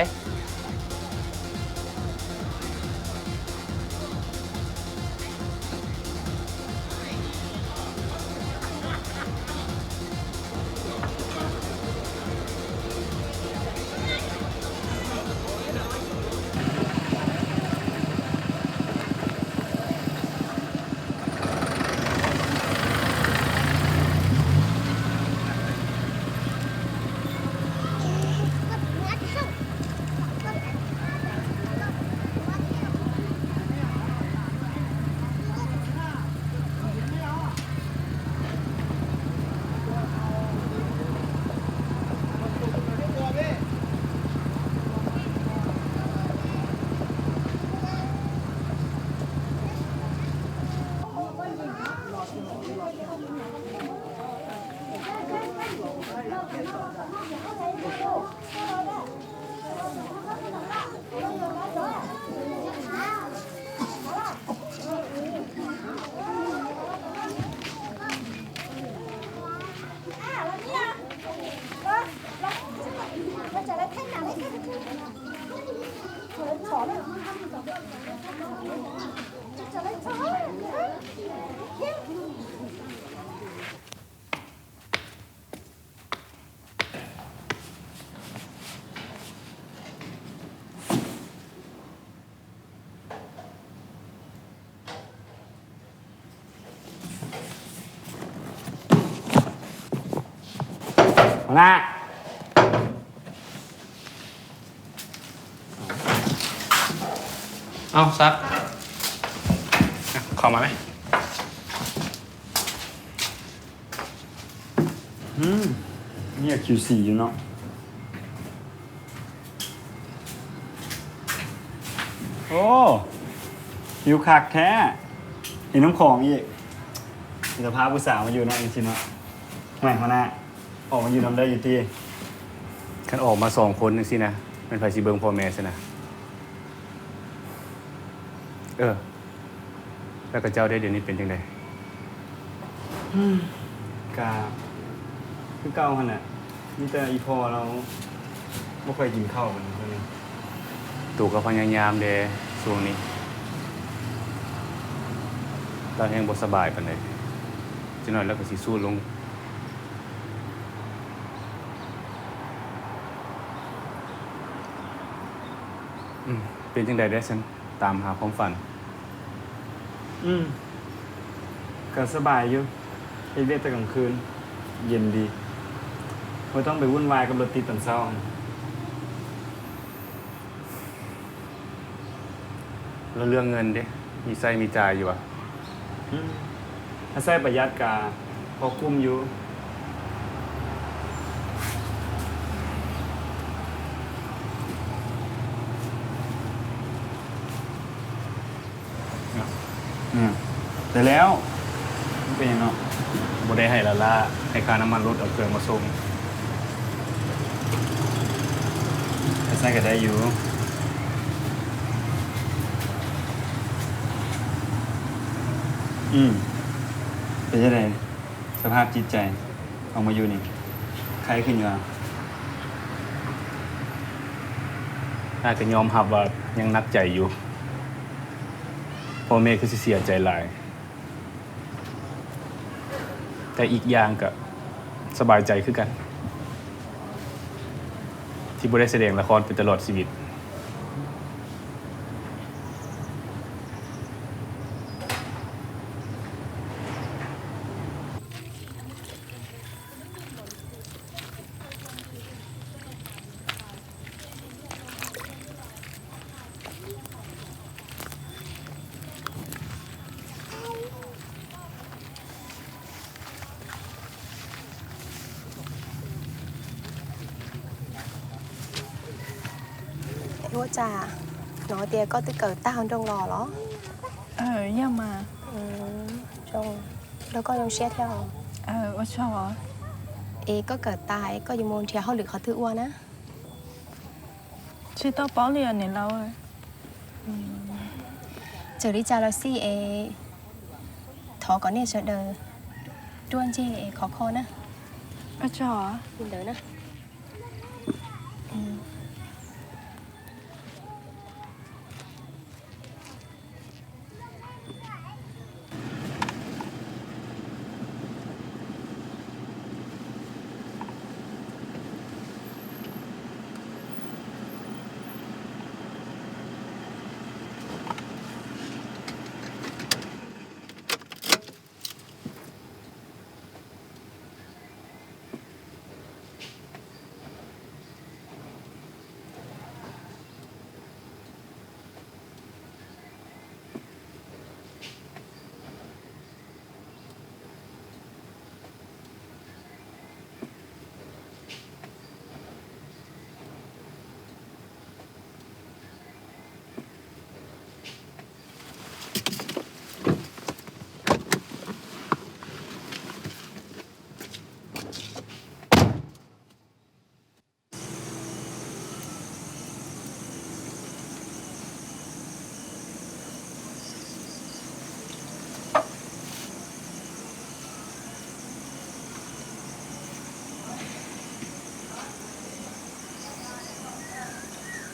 ຫົວໜ້າ. ເອົ້າ ຊັກ ເຂົ້າມາໄໝ? ອືມ ມີຄິວຊີຢູ່ເນາະ. ໂອ້ ຢູ່ຄັກແທ້ ເຫັນນ້ຳຂອງອີກ. ມີແຕ່ພາຜູ້ສາວມາຢູ່ເນາະ ຈັ່ງຊີ້ເນາະ. ແມ່ນ ຫົວໜ້າ ອອກມາຢູ່ນຳໄດ້ຢູ່ຕິ? ຄັນອອກມາສອງຄົນຈັ່ງຊີ້ນະ ແມ່ນໃຜຊິເບິ່ງພໍ່ແມ່ຊັ້ນນະ? ເອີ ແລ້ວກະເຈົ້າເດ ດຽວນີ້ເປັນຈັ່ງໃດ? ກະຄືເກົ່າຫັ້ນແຫຼະ, ມີແຕ່ອີ່ພໍ່ລາວບໍ່ຄ່ອຍກິນເຂົ້າປານໃດ. ໂຕກະພະຍາຍາມແດ່ຊ່ວງນີ້, ລາວແຮງບໍ່ສະບາຍປານໃດ, ຈັກໜ້ອຍລາວກະຊິຊູດລົງ. ອືມ ເປັນຈັ່ງໃດແດ່ຊັ້ນ? ຕາມຫາຄວາມຝັນ. ອືມ ກະສະບາຍຢູ່, ເຮັດວຽກແຕ່ກາງຄືນ ເຢັນດີ, ບໍ່ຕ້ອງໄປວຸ່ນວາຍກັບລົດຕິດຕອນເຊົ້າ. ແລ້ວເລື່ອງເງິນເດ ມີໃຊ້ມີຈ່າຍຢູ່ຫວາ? ອືມ ຖ້າໃຊ້ປະຢັດກະພໍກຸ້ມຢູ່. ອືມ ໄດ້ແລ້ວ. ມັນເປັນຫຍັງເນາະ? ບໍ່ໄດ້ໃຫ້ລ້າໆ ໃຫ້ຄ່ານ້ຳມັນລົດເອົາເຄື່ອງມາສົ່ງ. ໃຊ້ກະໄດ້ຢູ່. ອືມ ເປັນຈັ່ງໃດສະພາບຈິດໃຈ ອອກມາຢູ່ນີ້ ໄຄຂຶ້ນຢູ່ຫວາ? ອ້າຍກະຍອມຮັບວ່າຍັງໜັກໃຈຢູ່. ພໍ່ແມ່ຄືຊິເສຍໃຈຫຼາຍ. ແຕ່ອີກຢ່າງກໍສະບາຍໃຈຄືກັນ ທີ່ບໍ່ໄດ້ສະແດງລະຄອນໄປຕະຫຼອດຊີວິດ. ເອ ຫົວຈາ ນ້ອງເຕຍກໍຕຶກເກີດຕາວດົງຫຼໍ່ເລາະ. ເອີ ຢ່າມາ ອືມ ຈົງ ແລ້ວກໍຍົງເຊຍແທ້. ເອີ ວ່າຊໍ ເອ ກໍເກີດຕາຍ ກໍຢູ່ໂມນທຽວເຮົາຫຼືເຂົາຖືກວ່ານະ. ເຊໂຕເປົາເລຍເນລາວເອີຍ. ເຈີລິຈາລາຊີເອ ທໍກອນເນສເດີ ດ້ວນເຈເອ ຂໍຂໍນະ. ອາຈາ ເດີນະ.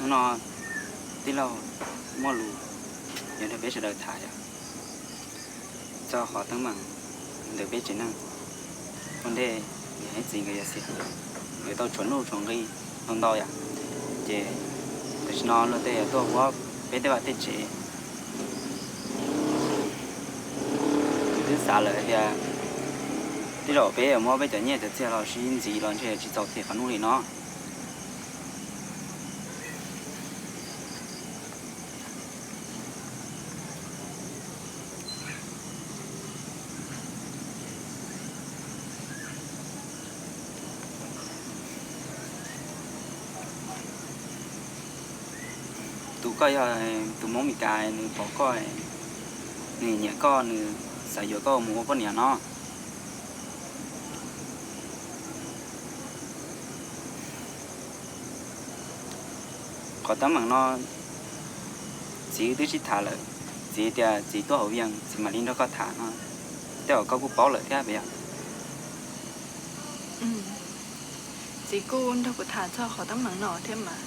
Nó, nó, tí lâu mua lù, giờ nó bé sẽ đợi thả à. Cho khó tấm bằng, đợi bé chỉ năng. Con đê, để hết gì người giờ xịt. Người tao chuẩn lù chuẩn ghi, không đau à. Chê, từ nó luôn tê, tôi quá, bé tê bạn tê chế. Cứ xa lỡ thì à, tí lâu bé ở mua bé chở nhẹ chở xe lo, xin gì lo, chê chỉ tàu thiệt khó nuôi nó. ຕູກອຍ ຕູມົ້ງມີກາຍ ໜຶ່ງປໍກອຍ ໜຶ່ງເນຍກອຍ ໜຶ່ງສາຍໂຍກອຍ ໝູກອຍ ພວກເນຍເນາະ. ຂໍຕາມໝັງເນາະ ຈີຕື້ຊິຖາເລີ ຈີເຕຍ ຈີຕົວເຮົາວຽງ ຈີມາລິນດອກກໍຖາເນາະ ແຕ່ວ່າກໍກູເປົາເລີແທ້ເບຍ. ອືມ ຈີກູດອກກູຖາເຈົ້າ ຂໍຕາມໝັງເນາະ ແທ້ມາ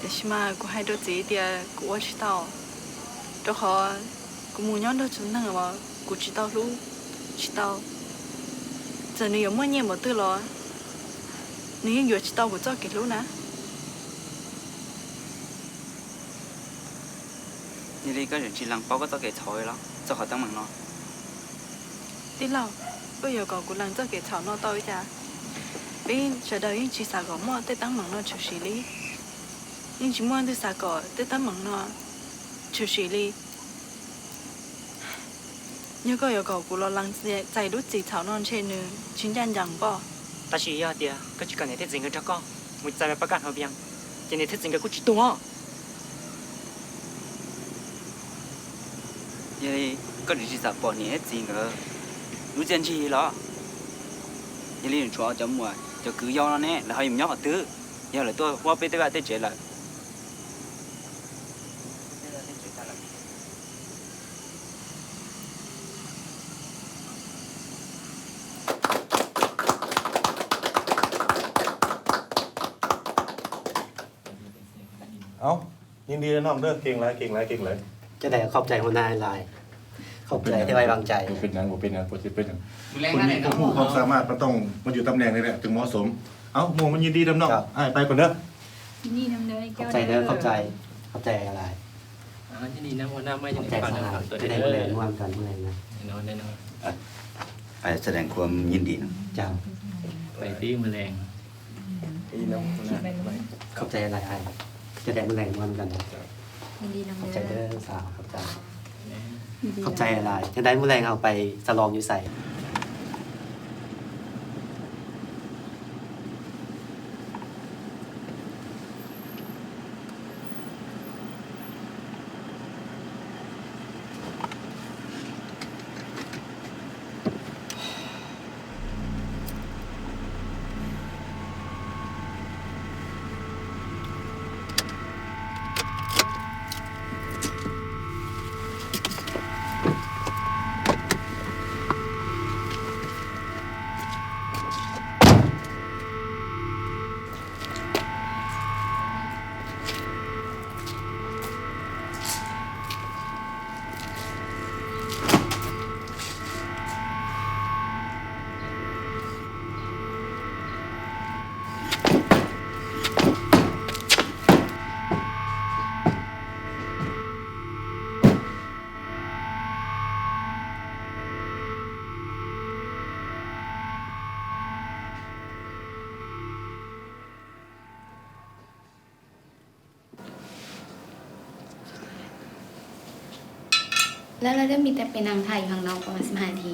ແຕ່ຊິມາກູໄຮໂດຈີເຕຍ ກູອວດຊິເຕົາ ດອກຂໍ ກູມູຍ້ອນເດີຈຸນເນີວ່າ ກູຈິເຕົາລູກ ຈິເຕົາ ເຈີໜຶ່ງຢາກມົ້ວເຍໝົດຕື້ລອ ໜຶ່ງຍັງຢວກຈິເຕົາກູເຈົ້າເກດລູກນະ. ຍາລີກໍຢາກຈິລັງເປົາກໍເຈົ້າເກດເຊົາເລີ ເຈົ້າຂໍຕາມໝັງເນາະ. ຕິເລົາ ກໍຢາກກໍກູລັງເຈົ້າເກດເຊົາເນາະ ເຕົ້າອີຈາ ເປັນຈະເດີຍຍັງຈິສາກໍມົ້ວເຕຍຕາມໝັງເນາະ ເຊົາຊີລີ ຍັງຈິມົ້ວຕື້ສາກໍເຕຍຕາມໝັງເນາະ ເຊົາຊີລີ ຍາກໍຢາກໍກູລອລັງ ໃຈລຸດຈີເຊົານອນເຊນໜຶ່ງ ຊິນຢ້ານຍັງບໍ່ ຕາຊີຍາເຕຍ ກໍຈິກາເນເຕຍຈິງເງິນທະກໍ ໝູໃຈແບບປະກາດເຮົາວຽງ ເຈເນເຕຍຈິງກໍກູຈິຕົວ ຍາລີ ກໍດິຈິສາປອນເນເຕຍຈິງເອີ ລູກຈຽນຊີເລີຍ ຍາລີ ນຊວເຈົ້າມົ້ວ ເຈົ້າກືຢອກເນາະເນ ແລ້ວເຮົາຍຳຍອກເອົາຕື້ ຍາເລີຕົວ ຫົວເປເຕວາເຕເຈລະ. ເອົ້າ ຍິນດີນຳເດີ ເກັ່ງຫຼາຍ ເກັ່ງຫຼາຍ ເກັ່ງຫຼາຍ. ຈັ່ງໃດກໍຂອບໃຈຫົວໜ້າຫຼາຍ. ເ ຂອບໃຈທີ່ໄວ້ວາງໃຈ. ບໍ່ເປັນຫຍັງ ບໍ່ເປັນຫຍັງ ບໍ່ຊິເປັນຫຍັງ. ຄົນມີຄວາມຮູ້ຄວາມສາມາດ ມັນຕ້ອງມາຢູ່ຕຳແໜ່ງນີ້ແຫຼະ ຈຶ່ງເໝາະສົມ. ເອົ້າ ໝູ່ມາຍິນດີນຳນ້ອງ. ອ້າຍໄປກ່ອນເດີ. ຍິນດີນຳເດີ ຂອບໃຈເດີ ຂອບໃຈ ຂອບໃຈຫຼາຍ. ອ່າ ຍິນດີນຳຫົວໜ້າໃໝ່. ຂອບໃຈສະຫາຍ. ຈະໄດ້ມື້ແລງມ່ວນກັນ ມື້ແລງນະ. ແນ່ນອນ ແນ່ນອນ. ອ້າຍສະແດງຄວາມຍິນດີນຳ. ເຈົ້າ. ໄປຕິມື້ແລງ. ດີນຳຫົວໜ້າໃໝ່. ຂອບໃຈຫຼາຍອ້າຍ. ຈະໄດ້ມື້ແລງມ່ວນກັນ. ເຈົ້າ. ຍິນດີນຳເດີ. ຂອບໃຈເດີສາວ. ຂອບໃຈ. ຂອບໃຈຫຼາຍ. ຈະໄດ້ມື້ແລງເຮົາໄປສະຫຼອງຢູ່ໃສ? ແລ້ວ ແລ້ວເລີ່ມມີແຕ່ໄປນັ່ງຖ້າຢູ່ຂ້າງນອກປະມານສິບຫ້ານາທີ.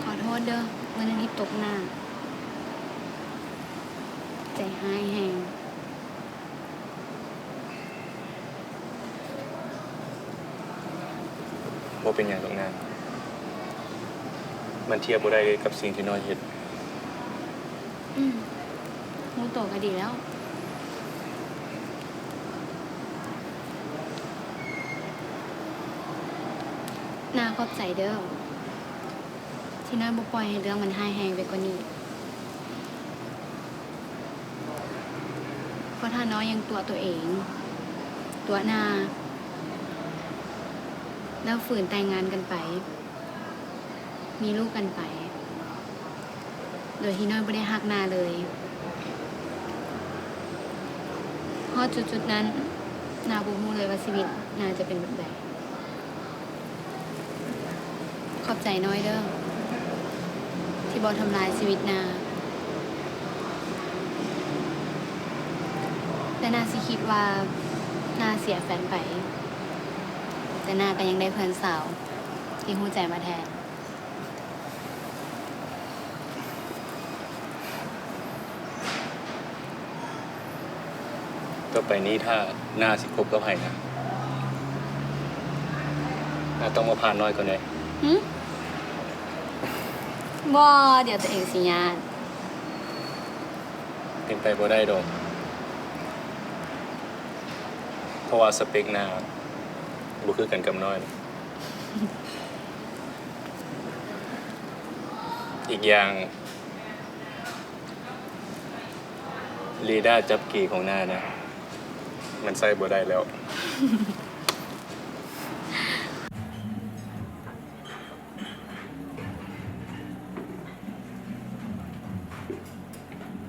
ຂໍໂທດເດີ ມື້ນັ້ນທີ່ຕົກໜ້າ ໃຈຮ້າຍແຮງ. ບໍ່ເປັນຫຍັງດອກນາງ. ມັນທຽບບໍ່ໄດ້ເລີຍກັບສິ່ງທີ່ນ້ອຍເຮັດ. ອືມ ຮູ້ໂຕກໍດີແລ້ວ. ນາຂອບໃຈເດີ້ ທີ່ນ້ອຍບໍ່ປ່ອຍໃຫ້ເລື່ອງມັນຮ້າຍແຮງໄປກວ່ານີ້. ເພາະຖ້ານ້ອຍຍັງຕົວະຕົວເອງ, ຕົວະນາ ແລ້ວຝືນແຕ່ງງານກັນໄປ, ມີລູກກັນໄປ ໂດຍທີ່ນ້ອຍບໍ່ໄດ້ຮັກນາເລີຍ, ຮອດຈຸດໆນັ້ນ ນາບໍ່ຮູ້ເລີຍວ່າຊີວິດນາຈະເປັນແບບໃດ. ຂອບໃຈນ້ອຍເດີ້ ທີ່ບໍ່ທຳລາຍຊີວິດນາ. ແຕ່ນາຊິຄິດວ່ານາເສຍແຟນໄປ, ແຕ່ນາກໍຍັງໄດ້ເພື່ອນສາວທີ່ຮູ້ໃຈມາແທນ. ຕໍ່ໄປນີ້ຖ້ານ້າຊິຄົບກັບໃຜນະ, ນ້າຕ້ອງມາຜ່ານນ້ອຍກ່ອນເດ້. ຫື? ບໍ່, ດຽວຕົວເອງຊິຍາດ. ເປັນໄປບໍ່ໄດ້ດອກ, ເພາະວ່າສະເປັກນ້າບໍ່ຄືກັນກັບນ້ອຍ. ອີກຢ່າງ ເຣດ້າຈັບເກຂອງນ້ານະ ມັນໃຊ້ບໍ່ໄດ້ແລ້ວ.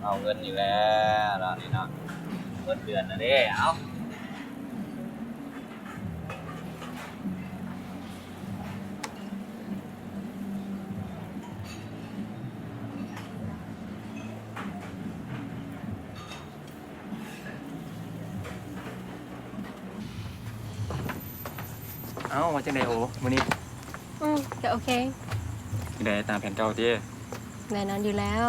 ເອົາເງິນອີກແລ້ວເນາະ ນີ້ເນາະ, ໝົດເດືອນແລ້ວເດ້. ເອົາ. ເອົ້າ ວ່າຈັ່ງໃດໂອ ມື້ນີ້? ໂອ ອືມ ກໍໂອເຄ. ຈັ່ງໃດ ຕາມແຜນເກົ່າຕິ? ແນ່ນອນຢູ່ແລ້ວ.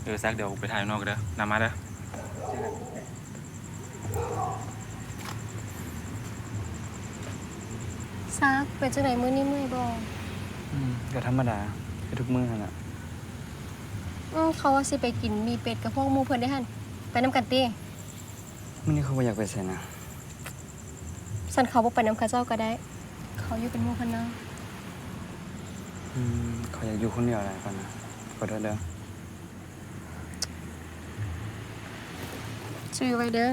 ເອີ ສັກ ດຽວໄປຖ້າຢູ່ນອກເດີ ນຳມາເດີ. ສັກ ເປັນຈັ່ງໃດ ມື້ນີ້ເມື່ອຍບໍ່? ອືມ ກໍທຳມະດາ ຄືທຸກມື້ຫັ້ນລະ. ອືມ ເຂົາວ່າຊິໄປກິນໝີ່ເປັດກັບພວກໝູ່ເພິ່ນເດ້ຫັ້ນ ໄປນຳກັນຕິ? ມື້ນີ້ຂ້ອຍບໍ່ຢາກໄປໃສນະ. ຊັ້ນເຂົາບໍ່ໄປນຳເຂົາເຈົ້າກໍໄດ້ ເຂົາຢູ່ເປັນໝູ່ເພິ່ນເນາະ. ອືມ ຂ້ອຍຢາກຢູ່ຄົນດຽວຫຼາຍກວ່ານະ. ຂໍໂທດເດີ. ຈື່ໄວ້ເດີ.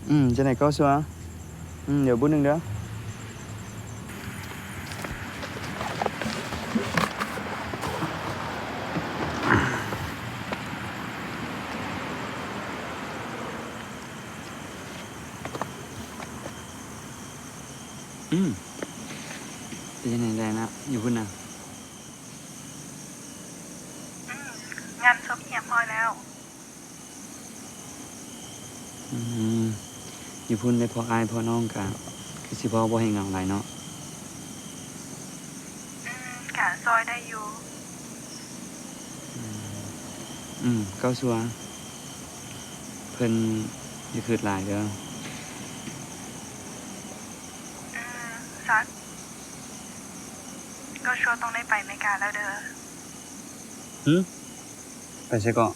ອືມ ຈັ່ງໃດກໍຊົ່ວ. ອືມ ດຽວບຸ້ນໜຶ່ງເດີ. ອືມ ເປັນຈັ່ງໃດແດ່ນະ ຢູ່ພຸ້ນນະ? ອືມ ງານສົບຮຽບຮ້ອຍແລ້ວ. ອືມ ຢູ່ພຸ້ນໄດ້ພໍອ້າຍພໍນ້ອງກະຄືຊິພໍບໍ່ໃຫ້ເຫງົາຫຼາຍເນາະ. ອືມ ກະຊ່ອຍໄດ້ຢູ່. ອືມ ອືມ ເກົ້າຊົ່ວ ເພິ່ນຢ່າຄຶດຫຼາຍເດີ. ອືມ ສັກ ເກົ້າຊົ່ວຕ້ອງໄດ້ໄປເມກາແລ້ວເດີ. ຫື? ໄປໃສເກາະ?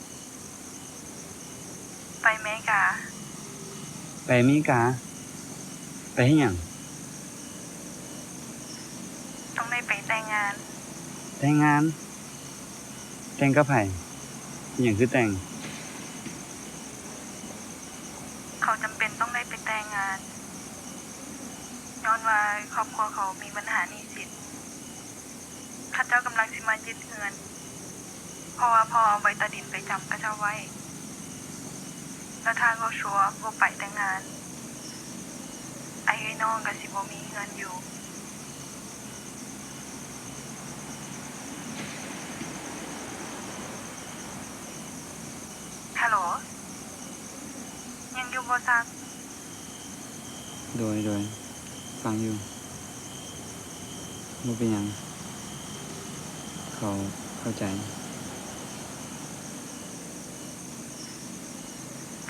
ໄປເມກາ. ໄປເມກາ? ໄປເຮັດຫຍັງ? ຕ້ອງໄດ້ໄປແຕ່ງງານ. ແຕ່ງງານ? ແຕ່ງກັບໃຜ? ເປັນຫຍັງຄືແຕ່ງ? ເຂົາຈຳເປັນຕ້ອງໄດ້ໄປແຕ່ງງານ ຍ້ອນວ່າຄອບຄົວເຂົາມີບັນຫາໜີ້ສິນ. ເຂົາເຈົ້າກຳລັງຊິມາຍຶດເຮືອນ ເພາະວ່າພໍ່ເອົາໃບຕາດິນໄປຈຳເຂົາເຈົ້າໄວ້. ແລ້ວຖ້າເຂົາຊົ່ວບໍ່ໄປແຕ່ງງານ ອ້າຍເອື້ອຍນ້ອງກໍຊິບໍ່ມີເຮືອນຢູ່. ຮັລໂຫຼ ຍັງຢູ່ບໍ່ ສັກ? ໂດຍ ໂດຍ ຟັງຢູ່. ບໍ່ເປັນຫຍັງ ເຂົາເຂົ້າໃຈ.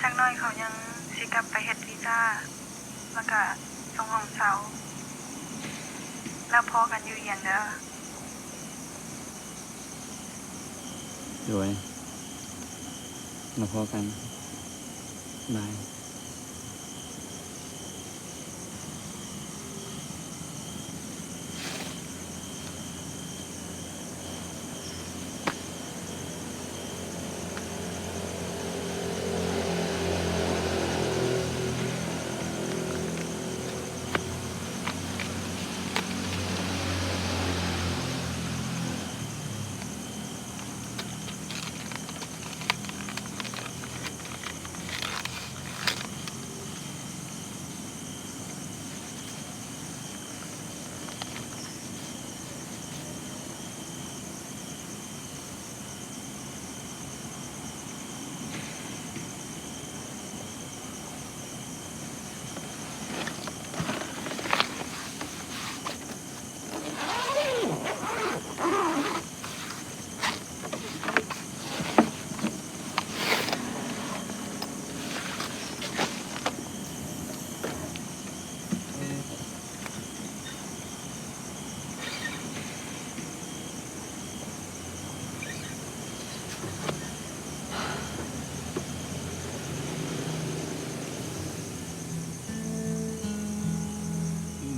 ຈັກໜ້ອຍເຂົາຍັງຊິກັບໄປເຮັດວີຊາ ແລ້ວກະສົ່ງຫ້ອງເຊົ່າ. ແລ້ວພໍ້ກັນຢູ່ຫຽນເດີ. ໂດຍ ແລ້ວພໍ້ກັນ. ບາຍ.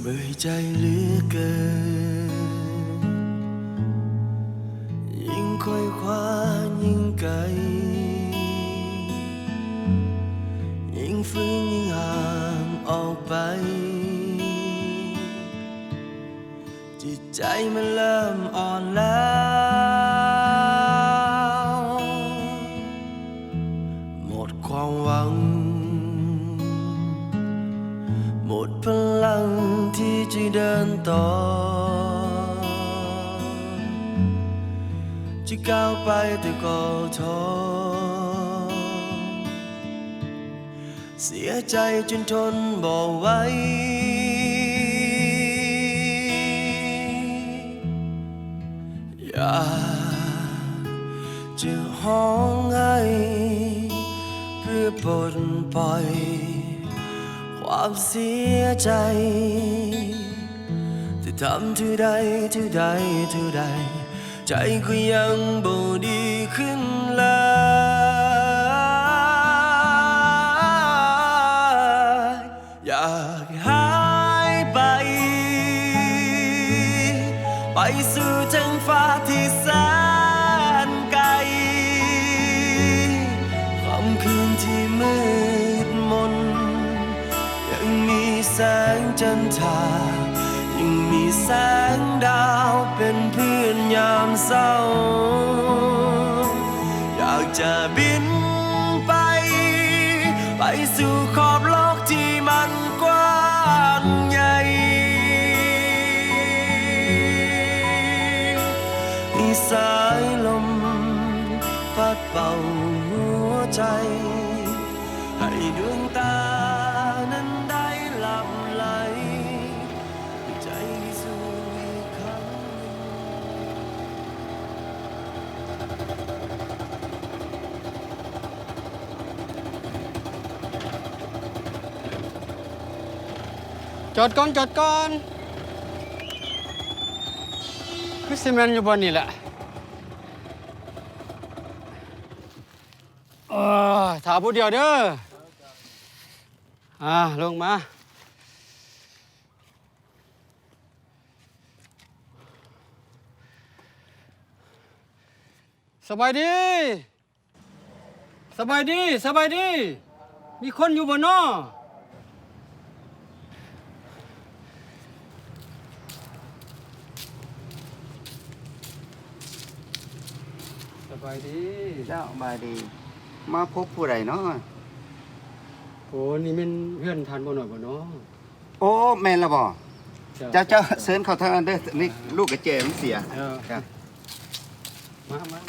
ເມື່ອຍໃຈເຫຼືອເກີນ ຍິ່ງໄຂວ້ຄວ້າຍິ່ງໄກ ຍິ່ງຟື້ນຍິ່ງຫ່າງອອກໄປ ຈິດໃຈມັນເລີ່ມອ່ອນແລ້ວ ໝົດຄວາມຫວັງ ໝົດພະລັງທີ່ຈະເດີນຕໍ່ ຈະ ກ້າວໄປແຕ່ກໍທໍ້ ເສຍໃຈຈົນທົນບໍ່ໄຫວ ຢາກຈະຮ້ອງໄຫ້ເພື່ອປົດປ່ອຍຄວາມເສຍໃຈ ແຕ່ທຳເທົ່າໃດ ເທົ່າໃດ ເທົ່າໃດ ໃຈກໍຍັງບໍ່ດີຂຶ້ນເລີຍ ຢາກຫາຍໄປ ໄປສູ່ເທິງຟ້າທີ່ແສນໄກ ຄ່ຳຄືນທີ່ມືດມົນ ຍັງມີແສງຈັນທາ ຍັງມີແສງດາວເປັນເພື່ອນຍາມເສົ້າ ຢາກຈະບິນໄປ ໄປສູ່ຂອບໂລກທີ່ມັນກວ້າງໃຫຍ່ ໃຫ້ສາຍລົມປັດເປົ່າຫົວໃຈ ໃຫ້ດວງຕານັ້ນໄດ້ຫຼັບໄຫຼ ໃຫ້ໃຈໄດ້ສູ່ອີກຄັ້ງໜຶ່ງ. ຈອດກ່ອນ ຈອດກ່ອນ ຄືຊິແມ່ນຢູ່ບ່ອນນີ້ແຫຼະ. ເອີ ຖ້າຜູ້ດຽວເດີ. ອ່າ ລົງມາ. ສະບາຍດີ ສະບາຍດີ ສະບາຍດີ ມີຄົນຢູ່ບໍ່ນໍ? ສະບາຍດີ. ເຈົ້າ ສະບາຍດີ. ມາພົບຜູ້ໃດນໍ? ໂອ້ ນີ້ແມ່ນເຮືອນທ່ານບໍ່ນ້ອຍບໍ່ນໍ? ໂອ້ ແມ່ນລະບໍ່? ເຈົ້າ ເຈົ້າ ເຈົ້າ ເຊີນເຂົ້າທາງນັ້ນເດີ ນີ້ລູກກະແຈມັນເສຍ. ເອີ ເຈົ້າ ມາ ມາ ມາ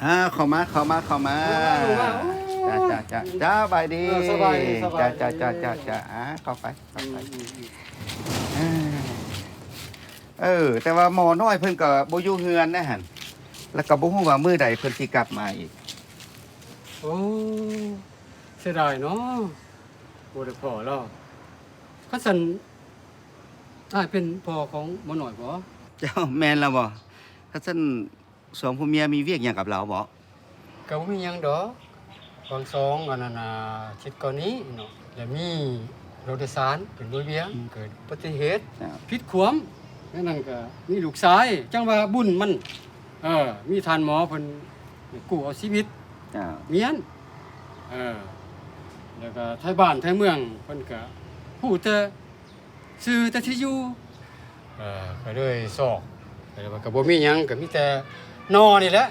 ອ່າ ເຂົ້າມາ ເຂົ້າມາ ເຂົ້າມາ. ເຂົ້າມາ ເຂົ້າມາ. ໂອ້ ເຈົ້າ ເຈົ້າ ເຈົ້າ ສະບາຍດີ. ເອີ ສະບາຍດີ ສະບາຍດີ. ເຈົ້າ ເຈົ້າ ເຈົ້າ ເຈົ້າ ອ່າ ເຂົ້າໄປ ເຂົ້າໄປ. ອືມ ອືມ ອືມ ເອີ ເອີ ແຕ່ວ່າໝໍນ້ອຍເພິ່ນກໍບໍ່ຢູ່ເຮືອນນະຫັ້ນ ແລ້ວກໍບໍ່ຮູ້ວ່າມື້ໃດເພິ່ນຊິກັບມາອີກ. ໂອ້ ເສຍດາຍເນາະ ບໍ່ໄດ້ພໍ້ລາວ. ຄັນຊັ້ນ ອ້າຍເປັນພໍ່ຂອງໝໍນ້ອຍບໍ? ເຈົ້າ ແມ່ນລະບໍ? ຄັນຊັ້ນ ສອງຜົວເມຍມີວຽກຫຍັງກັບລາວບໍ? ກໍບໍ່ມີຫຍັງດອກ ບາງສອງອັນນັ້ນນະ ທິດກ່ອນນີ້ເນາະ ແລ້ວມີລົດໂດຍສານຂຶ້ນໂດຍວຽງ ອືມ ເກີດອຸບັດຕິເຫດ ເຈົ້າ ພິດຂວ້ຳ ແນວນັ້ນກໍມີລູກຊາຍ ຈັ່ງວ່າບຸນມັນ ເອີ ມີທ່ານໝໍເພິ່ນກູ້ເອົາຊີວິດ ເຈົ້າ ເມຍນ ເອີ ແລ້ວກໍໄທບ້ານໄທເມືອງເພິ່ນກໍຮູ້ແຕ່ ຊື່ແຕ່ທີ່ຢູ່ ເອີ ກໍເລີຍຊອກ ກໍເລີຍວ່າກໍບໍ່ມີຫຍັງ ກໍມີແຕ່ໜໍ່ນີ້ແຫຼະ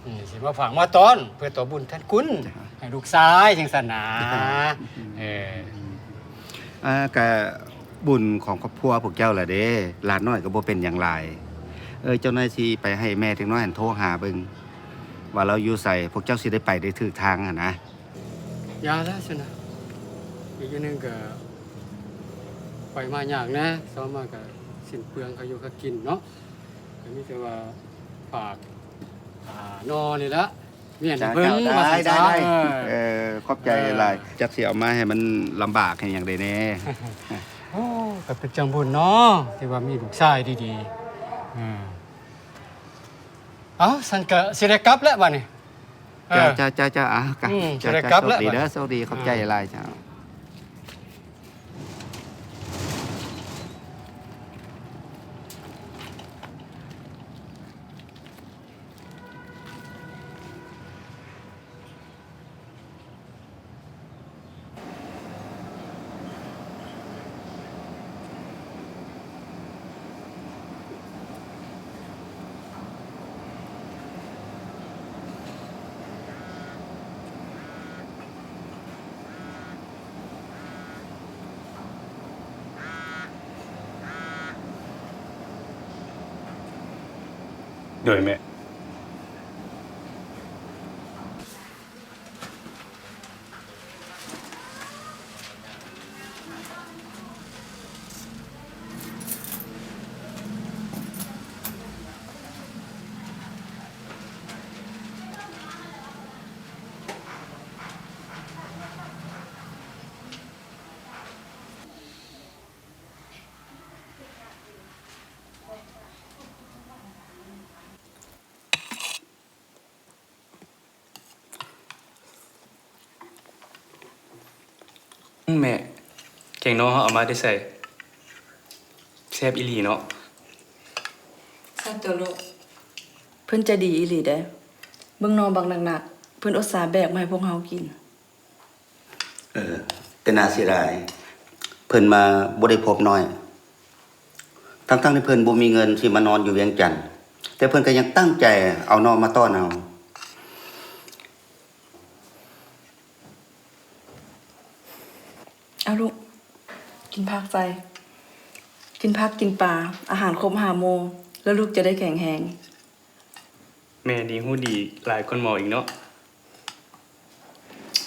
ອືມ ຊິມາຝາກມາຕ້ອນ ເພື່ອຕໍ່ບຸນແທນຄຸນ ເຈົ້າ ໃຫ້ລູກຊາຍຈັ່ງຊັ້ນນາ ເອີ ອ່າ ກະບຸນຂອງຄອບຄົວພວກເຈົ້າລະເດ້ ຫຼານນ້ອຍກໍບໍ່ເປັນຫຍັງຫຼາຍ ເອີ ເຈົ້າໜ້ອຍຊິໄປໃຫ້ແມ່ເດັກນ້ອຍຫັ້ນໂທຫາເບິ່ງ ວ່າລາວຢູ່ໃສ ພວກເຈົ້າຊິໄດ້ໄປໄດ້ຖືກທາງຫັ້ນນະ. ຢ່າແລ້ວຊັ້ນນະ ອີກຢ່າງໜຶ່ງກໍໄປມາຍາກແດ່ ຊາວມາກໍສິ້ນເປືອງຄ່າຢູ່ຄ່າກິນເນາະ ກໍມີແຕ່ວ່າຝາກ ອ່າ ໜໍ່ນີ້ລະ ເມຍນໃຫ້ເພິ່ນ ເຈົ້າ ວ່າຊັ້ນຊະ ໄດ້ ໄດ້ ເອີ ເອີ ຂອບໃຈຫຼາຍ ເອີ ຈັກຊິເອົາມາໃຫ້ມັນລຳບາກໃຫ້ຫຍັງໃດແດ່ ໂອ້ ກໍເປັນຈັ່ງບຸນເນາະ ທີ່ວ່າມີລູກຊາຍດີໆ ເອີ ເອົ້າ ຊັ້ນກໍຊິໄດ້ກັບແລ້ວບາດນີ້. ເອີ ເຈົ້າ ເຈົ້າ ເຈົ້າ ເຈົ້າ ເອົາ ອືມ ເຈົ້າ ຊິໄດ້ກັບແລ້ວ ໂຊກດີເດີ ບາດນີ້ ໂຊກດີ ຂອບໃຈ ເອີ ຫຼາຍໆ ເຈົ້າ. ໂດຍແມ່. ແມ່ ແກງໜໍ່ເຮົາເອົາມາແຕ່ໃສ? ແຊບອີ່ຫຼີເນາະ. ແຊບຕົວະລູກ. ເພິ່ນໃຈດີອີ່ຫຼີເດ້. ເບິ່ງໜໍ່ບັກໜັກໆ ເພິ່ນອຸດສ່າແບກມາໃຫ້ພວກເຮົາກິນ. ເອີ ແຕ່ໜ້າເສຍດາຍ ເພິ່ນມາບໍ່ໄດ້ພົບນ້ອຍ ທັງໆທີ່ເພິ່ນບໍ່ມີເງິນຊິມານອນຢູ່ວຽງຈັນ ແຕ່ເພິ່ນກໍຍັງຕັ້ງໃຈເອົານ້ອງມາຕ້ອນເຮົາ. ເອົາລູກ ກິນຜັກໃສ່ ກິນຜັກກິນປາ ອາຫານຄົບຫ້າໝູ່ ແລ້ວລູກຈະໄດ້ແຂງແຮງ. ແມ່ນີ້ຮູ້ດີຫຼາຍກ່ອນໝໍອີກເນາະ.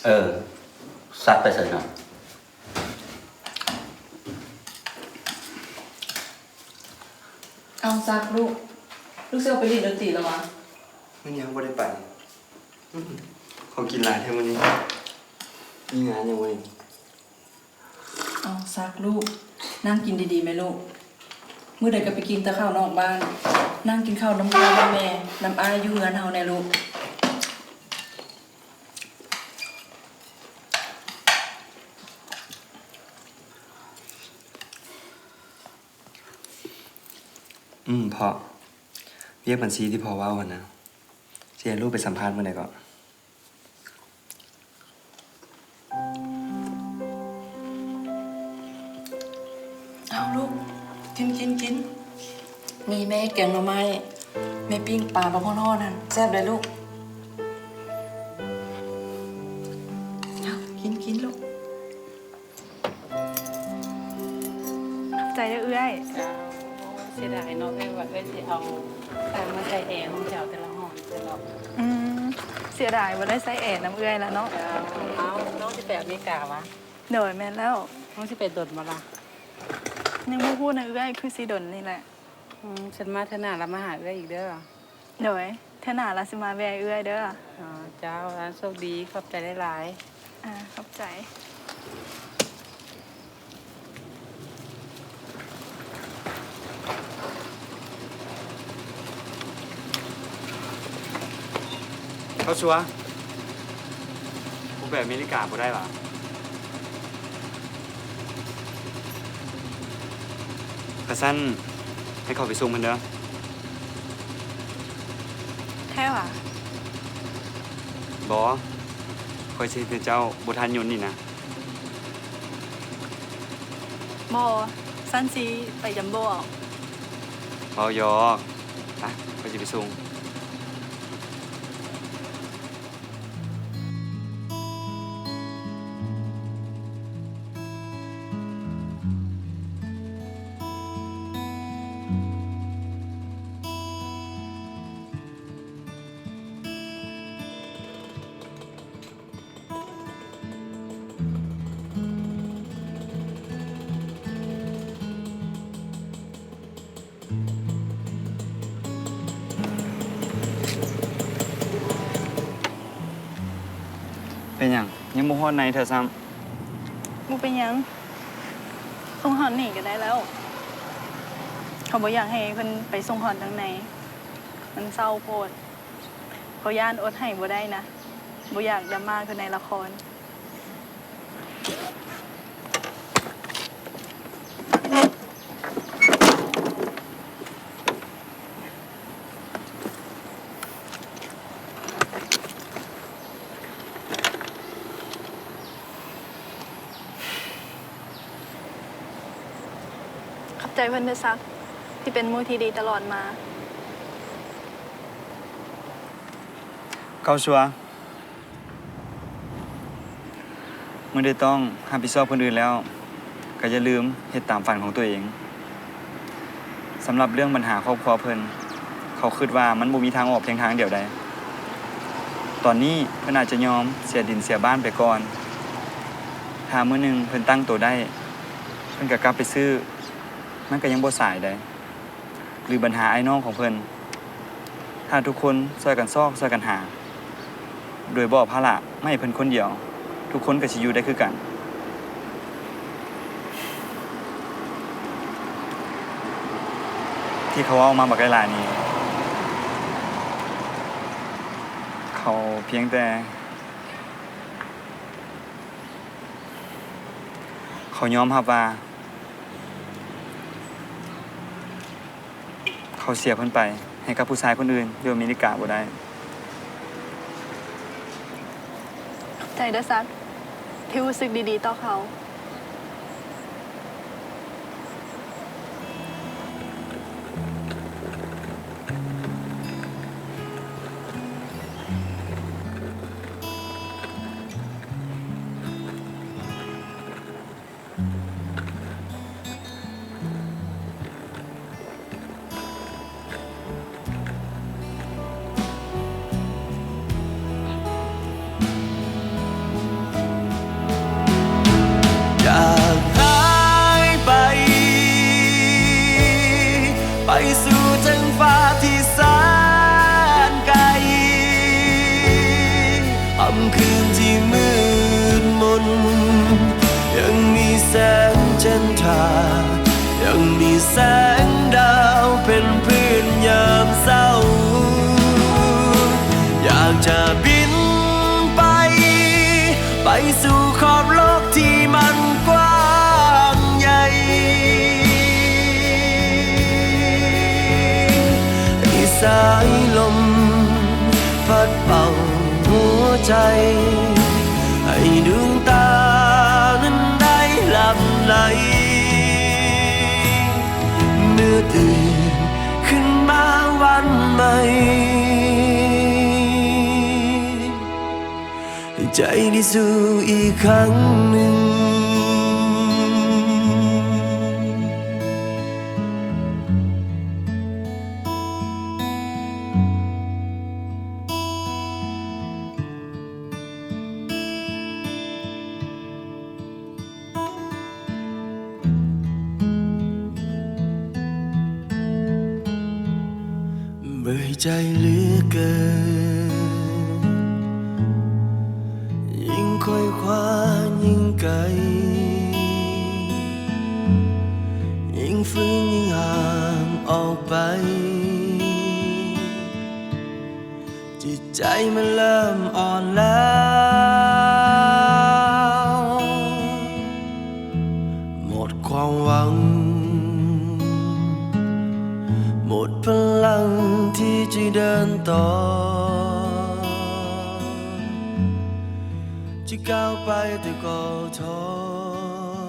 ເອີ ສັກໄປໃສນະ? ເອົາ ສັກລູກ ລູກຊິອອກໄປຫຼິ້ນດົນຕີແລ້ວຫວາ? ມື້ນີ້ເຮົາບໍ່ໄດ້ໄປ. ຂອງກິນຫຼາຍແທ້ມື້ນີ້. ມີງານຫຍັງບໍ່ນີ້? ເອົາ ສັກລູກ ນັ່ງກິນດີໆແມ່ລູກ. ມື້ໃດກໍໄປກິນແຕ່ເຂົ້ານອກບ້ານ. ນັ່ງກິນເຂົ້ານຳພໍ່ນຳແມ່ ນຳອ້າຍຢູ່ເຮືອນເຮົາແດ່ລູກ. ອືມ ພໍ່ ວຽກບັນຊີທີ່ພໍ່ເວົ້າຫັ້ນນະ ຊິໃຫ້ລູກໄປສຳພາດມື້ໃດເກາະ? ເອົາລູກ ກິນ ກິນ ກິນ. ນີ້ແມ່ເຮັດແກງໜໍ່ໄມ້ ແມ່ປີ້ງປາບັກຮ້ອນໆຫັ້ນ ແຊບເດ້ລູກ. ເອົາ ກິນ ກິນລູກ. ຂອບໃຈເດີ້ເອື້ອຍ. ເຈົ້າ ເສຍດາຍເນາະ ເອື້ອຍວ່າເອື້ອຍຊິເອົາ ເອີ ມາໃສ່ແອຂອງເຈົ້າແຕ່ລະຫ້ອງແຕ່ລະ. ອືມ ເສຍດາຍບໍ່ໄດ້ໃສ່ແອນຳເອື້ອຍລະເນາະ. ເຈົ້າ ເອົາ ນ້ອງຊິໄປອາເມລິກາຫວາ? ໂດຍ ແມ່ນແລ້ວ. ນ້ອງຊິໄປດົນບໍ່ລະ? ຍັງບໍ່ຮູ້ນະເອື້ອຍ ຄືຊິດົນນີ້ແຫຼະ. ອືມ ຄັນມາເທື່ອໜ້າລະມາຫາເອື້ອຍອີກເດີ້. ໂດຍ ເທື່ອໜ້າລະຊິມາແວ່ເອື້ອຍເດີ້. ອໍ ເຈົ້າ ລະໂຊກດີ ຂອບໃຈຫຼາຍໆ. ອາ ຂອບໃຈ. ເຂົ້າຊົ່ວ ບໍ່ໄປອາເມລິກາບໍ່ໄດ້ຫວາ? ຄັນຊັ້ນ ໃຫ້ຂ້ອຍໄປສົ່ງເພິ່ນເດີ້. ແທ້ຫວາ? ບໍ່ ຂ້ອຍຊິເຮັດໃຫ້ເຈົ້າບໍ່ທັນຍົນນີ້ນະ. ບໍ່ ຊັ້ນຊິໄປຈຳບໍ່ເອົາ. ເວົ້າຫຍອກ. ໄປ ຂ້ອຍຊິໄປສົ່ງ. ເປັນຫຍັງ ຍັງບໍ່ຮອດໃນເທື່ອຊ້ຳ? ບໍ່ເປັນຫຍັງ ສົ່ງຮອດນີ້ກໍໄດ້ແລ້ວ. ເຂົາບໍ່ຢາກໃຫ້ເພິ່ນໄປສົ່ງຮອດທາງໃນ ມັນເສົ້າໂພດ. ເຂົາຢ້ານອົດໃຫ້ບໍ່ໄດ້ນະ ບໍ່ຢາກດຣາມາຄືໃນລະຄອນ. ຂອບໃຈເພິ່ນເດີ້ສັກ ທີ່ເປັນໝູ່ທີ່ດີຕະຫຼອດມາ. ເກົ້າຊົ່ວ ເມື່ອໄດ້ຕ້ອງຮັບຜິດຊອບຄົນອື່ນແລ້ວ ກໍຢ່າລືມເຮັດຕາມຝັນຂອງຕົວເອງ. ສຳລັບເລື່ອງບັນຫາຄອບຄົວເພິ່ນ ເຂ ເຂົາຄິດວ່າມັນບໍ່ມີທາງອອກພຽງທາງດຽວໃດ. ຕອນນີ້ເພິ່ນອາດຈະຍອມເສຍດິນເສຍບ້ານໄປກ່ອນ. ຖ້າມື້ໜຶ່ງເພິ່ນຕັ້ງໂຕໄດ້, ເພິ່ນກໍກັບໄປຊື້, ມັນກໍຍັງບໍ່ສາຍໃດ. ຫຼືບັນຫາອ້າຍນ້ອງຂອງເພິ່ນ. ຖ້າທຸກຄົນຊ່ວຍກັນຊອກຊ່ວຍກັນຫາ ໂດຍບໍ່ເອົາພາລະມາໃຫ້ເພິ່ນຄົນດຽວ, ທຸກຄົນກໍຊິຢູ່ໄດ້ຄືກັນ. ທີ່ເຂົາເວົ້າມາບັກຫຼາຍໆນີ້, ເຂົາພຽງແຕ່ ເຂົາຍອມຮັບວ່າ ເຂົາເສຍເພິ່ນໄປໃຫ້ກັບຜູ້ຊາຍຄົນອື່ນຢູ່ອາເມລິກາບໍ່ໄດ້. ຂອບໃຈເດີຊັກ ທີ່ຮູ້ສຶກດີໆຕໍ່ເຂົາ. ຈາກຫາຍໄປ ໄປສູ່ເທິງຟ້າທີ່ແສນໄກ. ຄ່ຳຄືນທີ່ມືດມົນ ຍັງມີແສງຈັນທາ ຍັງມີແສງດາວເປັນເພື່ອນຍາມເສົ້າ. ຢາກຈະບິນໄປ ໄປສູ່ຂອບໂລກທີ່ມັນກວ້າງໃຫຍ່ ໃຫ້ສາຍລົມພັດເປົ່າຫົວໃຈ ໃຫ້ດວງຕານັ້ນໄດ້ຫຼັບໄຫຼ. ເມື່ອຕື່ນຂຶ້ນມາວັນໃໝ່ ໃຈໄດ້ສູ້ອີກຄັ້ງໜຶ່ງ. ເມື່ອຍໃຈເຫຼືອເກີນ ຍິ່ງໄຂວ່ຄວ້າຍິ່ງໄກ ຍິ່ງຟື້ນຍິ່ງຫ່າງອອກໄປ. ຈິດໃຈມັນເລີ່ມອ່ອນແລ້ວ ໝົດຄວາມຫວັງ ໝົດພະລັງທີ່ຈະເດີນຕໍ່ ຈະກ້າວໄປແຕ່ກໍທໍ້.